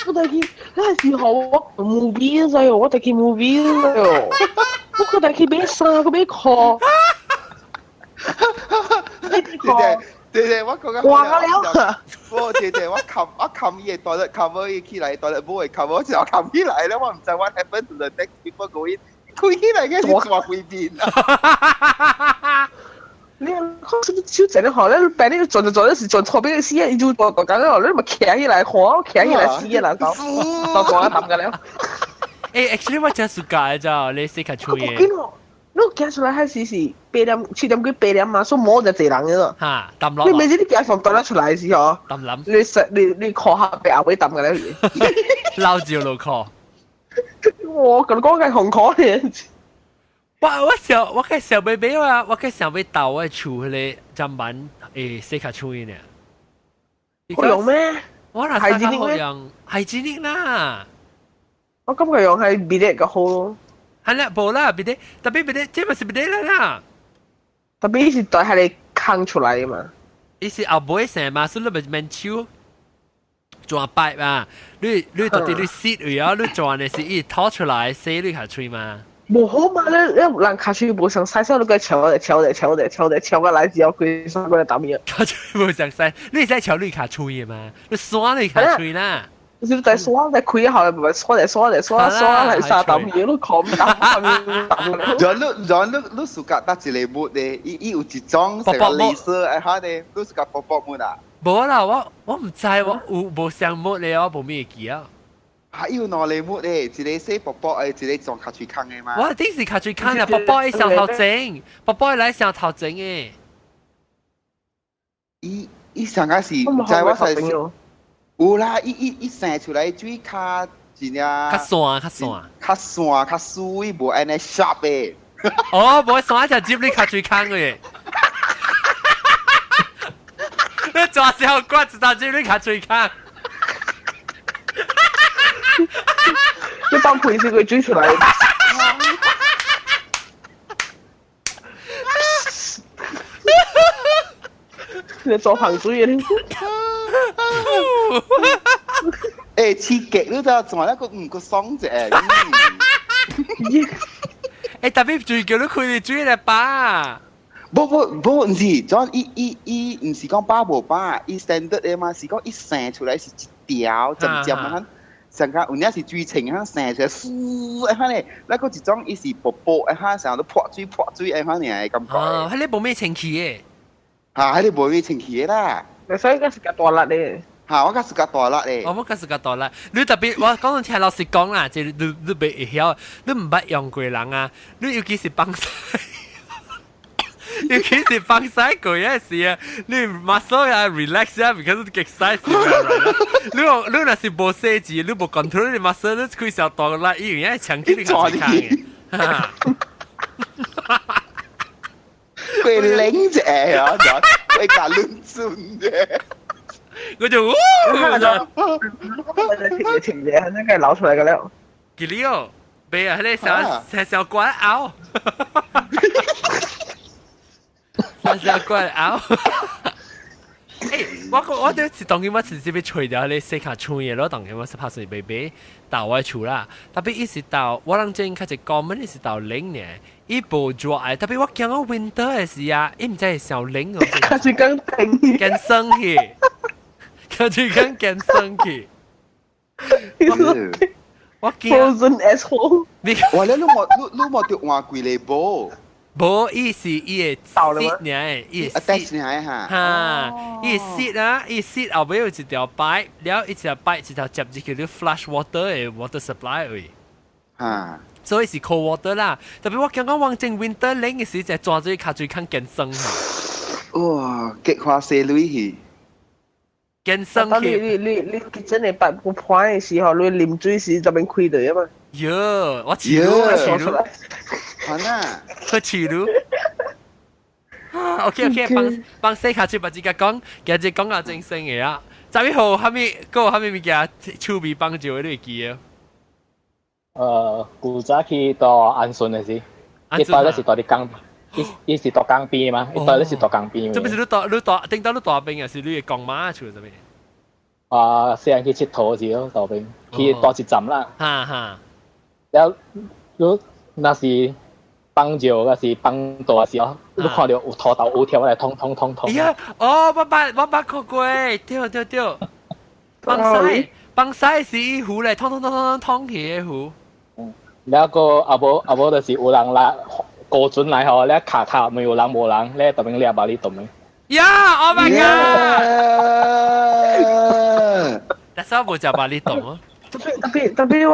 我帶去那時候我 movie 咗喲，我帶去 movie 咗喲。我佢帶去買衫，佢買褲。對對對，我講緊。哇了！我對對，我冚我冚伊個 toilet cover 伊起來，toilet bowl cover 我就冚起來了，我毋知 what happened to the next people going 開起來嘅是大規邊。你看是不是手真的好？你白你轉就轉，是轉錯邊死啊！伊就大大講了，你咪徛起來看，徛起來死啊！到到大淡個了。欸，actually 我真暑假咋，你洗較喙的。你行出來彼時是8點7點幾8點嘛，所以無遮濟人个。哈，澹落。你每次你行從倒出來時吼，澹冧。你實你你褲下白後尾澹個了去。老招落褲。我共你講係紅褲咧。我想我個小 baby 啊，我個想欲鬥我厝彼個砧板會洗較喙呢。好用咩？我若係好用，係真的啦。我感覺用係 bidet 較好咯。係啦，無啦，bidet，特別 bidet，這嘛是 bidet 啦啦。特別是對係你坑出來的嘛。伊是後尾生嘛，所以你咪免手轉擺嘛。你到底你洗位啊？你轉的是伊吐出來洗你較喙嘛？無好嘛，你人跤喙無相使，所以你閣敲咧敲咧敲咧敲咧敲個來之後，規衫過來澹伊。跤喙無相使，你會使敲你跤喙的嘛？你刷你跤喙啦。是在刷在開下，唔係刷嚟刷嚟刷刷嚟沙澹伊，你看唔澹澹。然後你然後你你暑假搭一個木咧，伊有一種成個鐳射哎哈咧，你暑假薄薄木啊？無啦，我毋知，我有無相木咧，我無咩會記啊。啊，伊有兩個木咧，一個細薄薄的，一個裝跤喙空的嘛。我頂是跤喙空啊，薄薄的上頭前，薄薄的來上頭前的。伊上個是，毋知我是。有啦，伊生出來水較真正較散較散較散較水，無按呢 sharp 的。哦，無散就接你跤喙空的。你抓小骨子就接你跤喙空。你放屁是會追出來。你做防水的。欸，刺激你知怎那個唔個爽者？欸，特別最叫你開你水來把。無無無，毋是，怎伊毋是講飽無飽，伊 standard 的嘛，是講伊生出來是一條尖尖啊，上較有影是水清啊，生出來嗖啊咧，那個一種伊是薄薄啊，成日都潑水潑水啊，爾的感覺。哦，彼個無咩清氣的。嚇，彼個無咩清氣的啦。所以嗰是較大力咧。嚇，我較是較大力咧。我較是較大力。你特別，我講到聽老師講啦，就你袂會曉，你毋捌用過人啊，你尤其是放屎，尤其是放屎過嗰時啊，你 muscle 啊 relax 啊，because 你極屎時。你若是無細緻，你無 control 你 muscle，你開小大力，伊有影長期你較健康嘅。佢拎者啊，佢夾亂轉嘅。我就，我停停者，那個撈出來個了。幾粒哦？別啊，那小小小怪拗，小小怪拗。欸，我就是當然我直接欲揣著你洗跤喙的咯，當然我是拍算欲買到我厝啦。特別伊是到我人前較濟講，伊是到冷呢，伊無熱的。特別我驚我 winter 的時啊，伊毋知會傷冷哦。較濟講定，更生去，較濟講更生去。我驚 frozen asshole。哇！你你無著換幾个無？無，伊是伊的 seat 呢，伊的 seat 呢哈。哈，伊的 seat 啊，伊 seat 後尾有一條 pipe，了一條 pipe 一條接入去你 flush water 的 water supply 位。所以是 cold water 啦。特別我驚講往正 winter 冷的時，就抓住跤水較乾酸。哇！激化洗鐳去。乾酸去。你 kitchen 的 pipe 不破的時候，你啉水時就免開的啊嘛。喲，我試滷，我試滷。好啦，我試滷。啊，OK OK，幫幫洗跤水，把自己講，今日講到真生的啊。11號，啥物，閣有啥物物件趣味幫助的你會記得？古早去到安順的時，伊到咧是蹛佇江，伊伊是蹛江邊嘛，伊到咧是蹛江邊。這不是你蹛你蹛，頂到你大邊，還是你的公媽厝這邊？啊，細漢去𨑨迌時咯，大邊去蹛一站啦。哈哈。了，你若是放尿，還是放大時候，你看著有塗豆有跳來通通通通。哎呀，哦，我捌看過，對對對。放屎放屎是伊壺來通通通通通去的壺。了個啊無啊無，就是有人來過船來吼，咧卡卡沒有人無人，咧特別掠把你動的。呀，Oh my god！但是我無食巴厘洞哦。特別特別特別，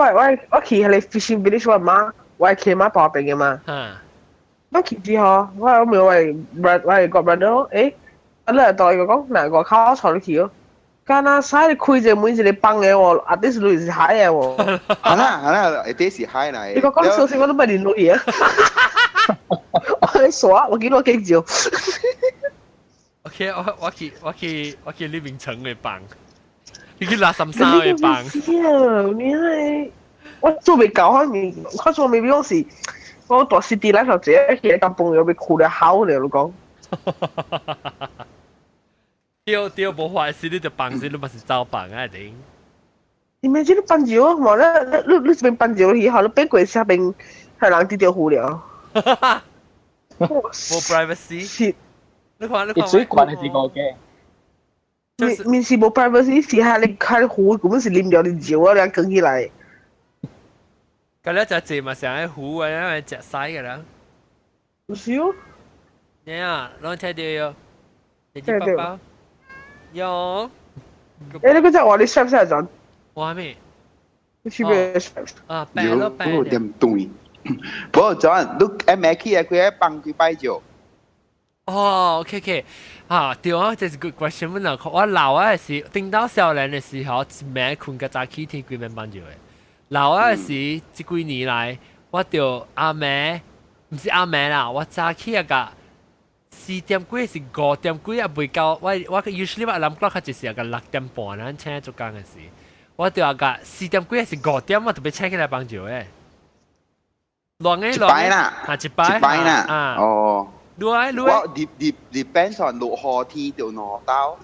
我去彼个 fishing village，我媽我契媽蹛邊的嘛。我去之後，我問我的 god brother，欸，啊你來倒伊個講，若外口我帶你去哦。敢若使你開一個門一個房的喎，啊，底是類是海的喎。係啦係啦，底是海來。你講講相信我都袂認落去啊！我咧傻，我見我計照。 OK，我去李明城的房，你去拉三三的房。你係我做袂到，我面我做未表是，我蹛 city life 頭一個去間房又欲哭得好了，你講。對對，無壞事，你就放時，你嘛是走房啊頂。你咪這個放尿，無你你你這邊放尿以後，你變過下邊係人直接糊了。無 privacy。你看你看。水管係是五個。面面是無 privacy，是係你開壺，根本是啉掉你尿啊，你捲起來。咁你就坐嘛，成個壺啊，因為食屎㗎啦。唔是哦。咩啊？攏聽到喲。弟弟寶寶。有。欸，你嗰隻話你識唔識陣？話咩？你去邊識？啊，病咯病。有點對。不過陣，你暗暝去啊，佢放幾擺尿？哦，OK OK，啊，對啊，這是 good question 問啦。我老啊時，頂到少年的時候，一暝睏較早起天規暝放尿的。老啊時，這幾年來，我就暗暝，毋是暗暝啦，我早起啊個4點幾是5點幾啊，未夠。我 usually 我 alarm clock 較就是啊個6點半啦，醒做工的時，我就啊個四點幾還是五點，我特別醒起來放尿的。亂的一擺啦，啊一擺一擺啦，啊哦。你愛你我 depends on 落雨天就兩晝。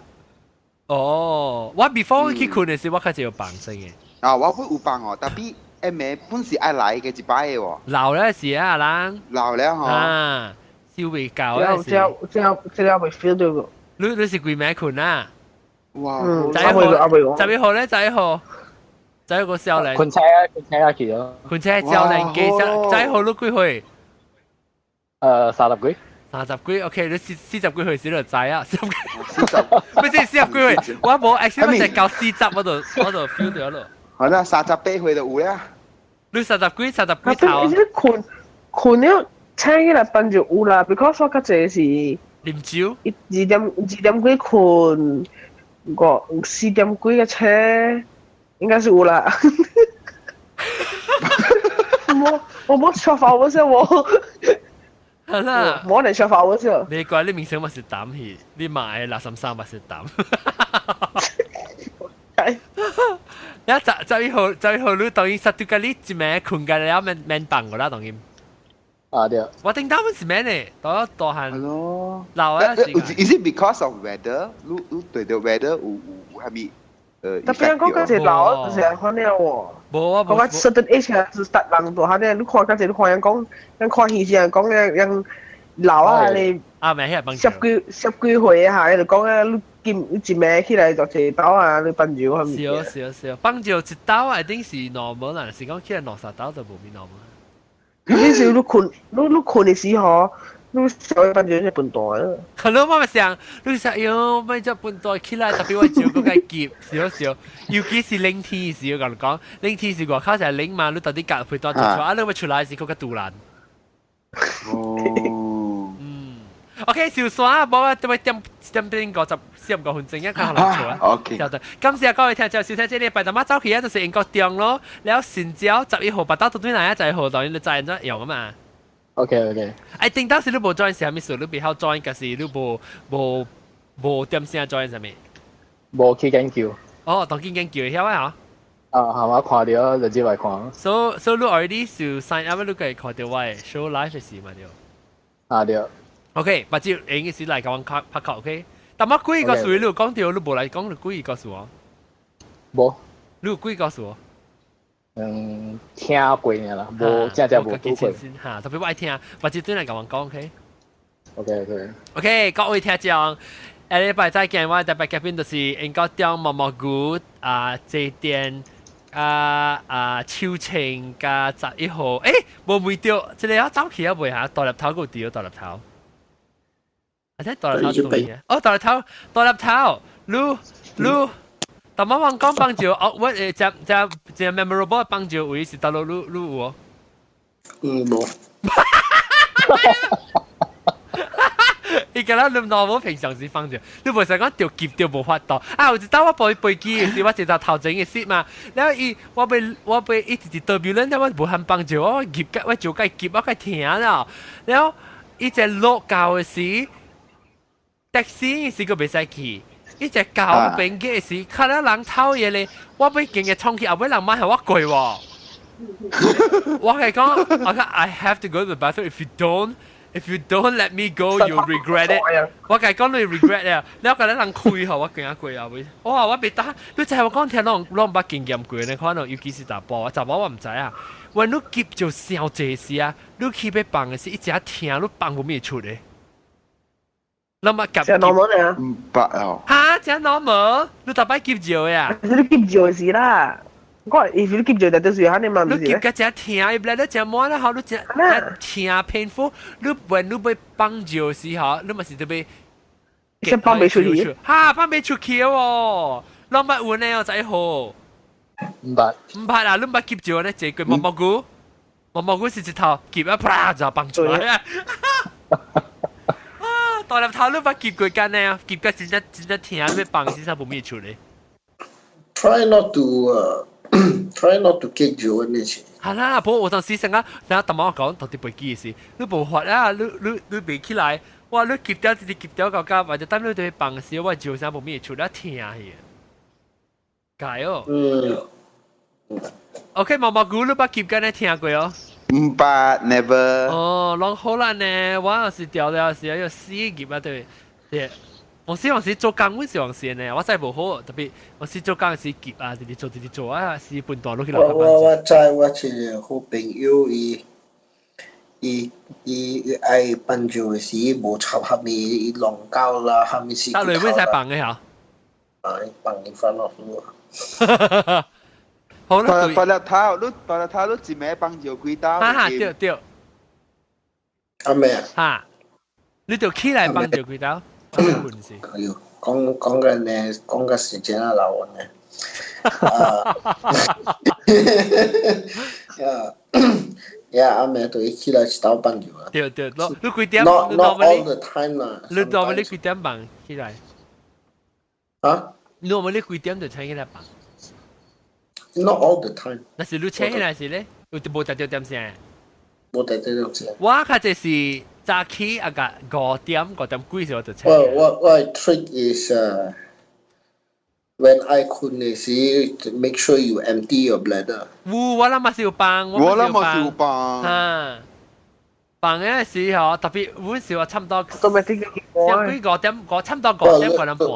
哦，我 before 去睏的時，我較濟有放先的。啊，我會有放哦，特別暗暝本是愛來嘅一擺的喎。老了時啊，人。老了吼。啊，燒未夠啊時。這這這未 feel 到個。你是幾暝睏啊？哇！十 11號，11號咧，11號，11號個少年。睏車啊，睏車啊去咯。睏車少年機，十一號你幾歲？30幾。30幾，OK，你40幾歲時就知啊，四十，不是40幾歲，我無，actually 我就到四十，我就 feel 到咯。好啦，38歲就有啦。你三十幾，三十幾頭。你睏睏了，醒起來放就有啦，because 我較濟是啉酒。2點2點幾睏，5、4點幾個車，應該是有啦。我冇說法，我先我。係啦，冇人說法我先。你怪你明星嘛是膽去，你買63嘛是膽。一11號，11號，你當然實對個你一暝睏個了，免免放個啦，當然。啊對。我頂到是咩呢？到大漢。係咯。老啊！ Is it because of weather？你你對到 weather 有有有係咪？特別講嗰隻老就是可能喎。無啊，我講 certain age 是達人大漢咧，你看嗰隻你看人講，人看戲時人講咧，人老啊你。啊，咪係幫十幾十幾歲啊，伊就講啊，你今你一暝起來就一兜啊，你放尿係咪？是哦是哦是哦，放尿一兜一定是 normal 啦，是講起來兩三兜就無變 normal。你是你睏，你你睏的時候，你稍微放尿就笨蛋啊。可能我咪想，你想喲，咪就笨蛋起來，特別我照嗰個夾，少少，尤其是冷天時，我同你講，冷天時外口就係冷嘛，你到底夾被單出啊，你咪出來時嗰個肚腩。哦。 OK，小山，無啊，點點點點50、45分鐘，一較難做啊。 OK。曉得。感謝各位聽眾收聽這禮拜，大媽走去啊，就是英國中咯。了新蕉11號，白刀對來啊，11號，當然你知按怎用啊嘛。 OK OK。哎，頂當時你無 join 是啥物事？你袂曉 join，還是你無無無點聲 join 啥物？無去研究。哦，當緊研究曉啊？啊，係嘛？看到就接來看。 So 你 already 是 sign up，你可以看到我的 show live 的時嘛對？啊對。 OK，目睭用嘅時來共阮拍拍扣，OK。但我幾個數你有講到，你無來講你幾個數哦？無。你有幾個數哦？嗯，聽過爾啦，無正正無拄過。嚇，特別我愛聽，目睭轉來共阮講，OK。 OK OK。 OK，各位聽眾，下禮拜再見。我特別嘉賓就是英國中毛毛菇啊，這店啊啊秋晴加11號，欸，無袂著，這个走去啊未嚇？大粒頭閣有佇大粒頭。啊！這大粒頭對哦，大粒頭，大粒頭，你你，但我講放尿，哦，我誒，只只只 memorable 放尿位是佗落你你有哦？嗯，無。伊敢若你腦無平常時放尿，你袂使講著急著無法度。啊，有一當我飛飛機的時，我坐頭前的 seat 嘛，了伊我欲我欲一直直 turbulence，我無堪放尿，我入甲我就該急，我該疼了。了伊只落到的時，taxi 是閣袂使去，伊只到邊嘅時，看到人討厭咧，我欲勁嘅衝去，後尾人馬向我過喎。我係講，我講 I have to go to the bathroom. If you don't let me go, you regret it。我共伊講你 regret 啊，你我覺得人開吼，我驚過啊尾。哇，我別打，你知我講聽攏攏捌經驗過呢，可能尤其是查埔，查某我毋知啊。when 你急就傷濟時啊，你去欲放的時，一直疼，你放無咪出的。那麼急。真 normal 啊？毋捌哦。哈，真 normal？你逐擺急尿呀？你急尿時啦。我 if 你急尿就就是肯定嘛，你急甲真疼，伊來你真滿啦，吼，你真疼 painful，你when 你欲放尿時吼，你嘛是特別。先放袂出去。哈，放袂出去哦，攏捌有呢哦，11號。毋捌。毋捌啊，你毋捌急尿呢？這個毛毛菇，毛毛菇是一頭急啊，啪就放出來啊。啊，大粒頭你捌急過間呢？急甲真正真正疼，欲放時才無咪出來。 Try not to 激尿呢是。係啦，不過我當時成啊，成日大媽講到底飛機的時，你無法啊，你你你袂起來，哇！你急掉直直急掉到到，或者等你對放時，我尿聲無咪出來疼去。解哦。嗯。 OK，毛毛菇你捌急緊咧聽過哦？毋捌，never。哦，攏好難呢，我有時掉了時要死急啊，對對。我時有時做工，阮是往時呢，我真係無好，特別我時做工時急啊，直直做直直做啊，時半段落去。我我我知我一個好朋友，伊伊伊愛放尿的時，無插蝦米，伊弄到啦，蝦米事。得你會使放嘅嚇？啊，放 in front of 我。好啦，大粒頭，你大粒頭，你一暝放尿幾兜？哈哈，對對。阿咩啊？哈，你就起來放尿幾兜？哎呦，講講緊呢，講個時間啊，老呢。啊，呀，呀，阿妹對起來一兜放尿啊。對對，你你幾點 ？Not all the time 啦。你 normally 幾點放起來？啊？你 normally 幾點就請起來放？Not all the time。那是你請起來時咧，有無特著點聲？無特著點聲。我較濟是早起啊個五點五點幾時我就請。我我我 trick is when I 睏的時，make sure you empty your bladder。有，我諗嘛是有放，我諗嘛是有放。哈，放嘅時候特別阮時話差唔多，都咪啲上幾個點，個差唔多5點5點半。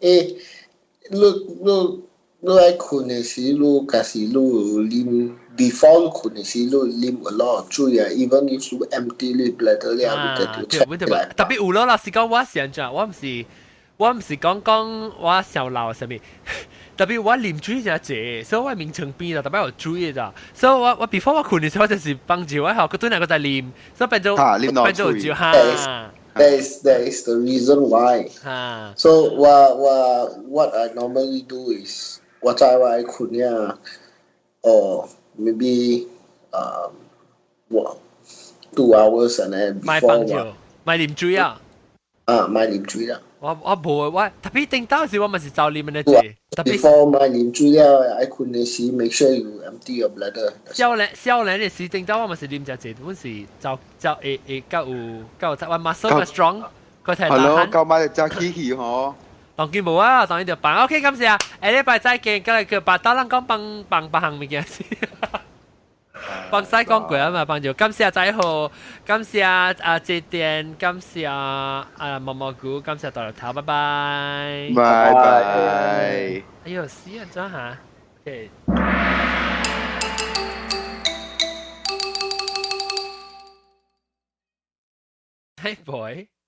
欸，你你你愛睏的時，你假使你有啉，before 你睏的時，你啉 a lot of 水啊，even if 你 empty 你 bladder 了，你就對，特別有咯啦，是講我是按怎，我毋是講講我小老啥物，特別我啉水真濟，所以我眠床邊就特別有水的咋，所以我 before 我睏的時候，我就是放酒，我後佢對那個在啉，所以變做變做酒哈。 That is the reason why. So what I normally do is 我知我愛睏呀，or maybe what 2 hours and then 莫放酒，莫啉水啊。啊，莫啉水啦。我無我特別頂到時我嘛是走啉的濟，特別 before 莫啉水了，愛睏的時 make sure you empty your bladder。少年少年的時頂到我嘛是啉誠濟，阮是走走會會較有較有我 muscle 較 strong，佢太大漢。係咯，夠買隻機器嗬。當然無啊，當然就放。OK，感謝啊，下禮拜再見，今日叫白刀人講放放別項物件先。幫西講過啊嘛，幫助感謝仔好，感謝啊這電，感謝啊毛毛菇，感謝大頭頭，拜拜。拜拜。哎呦，死啊，怎嚇？OK。Hey boy。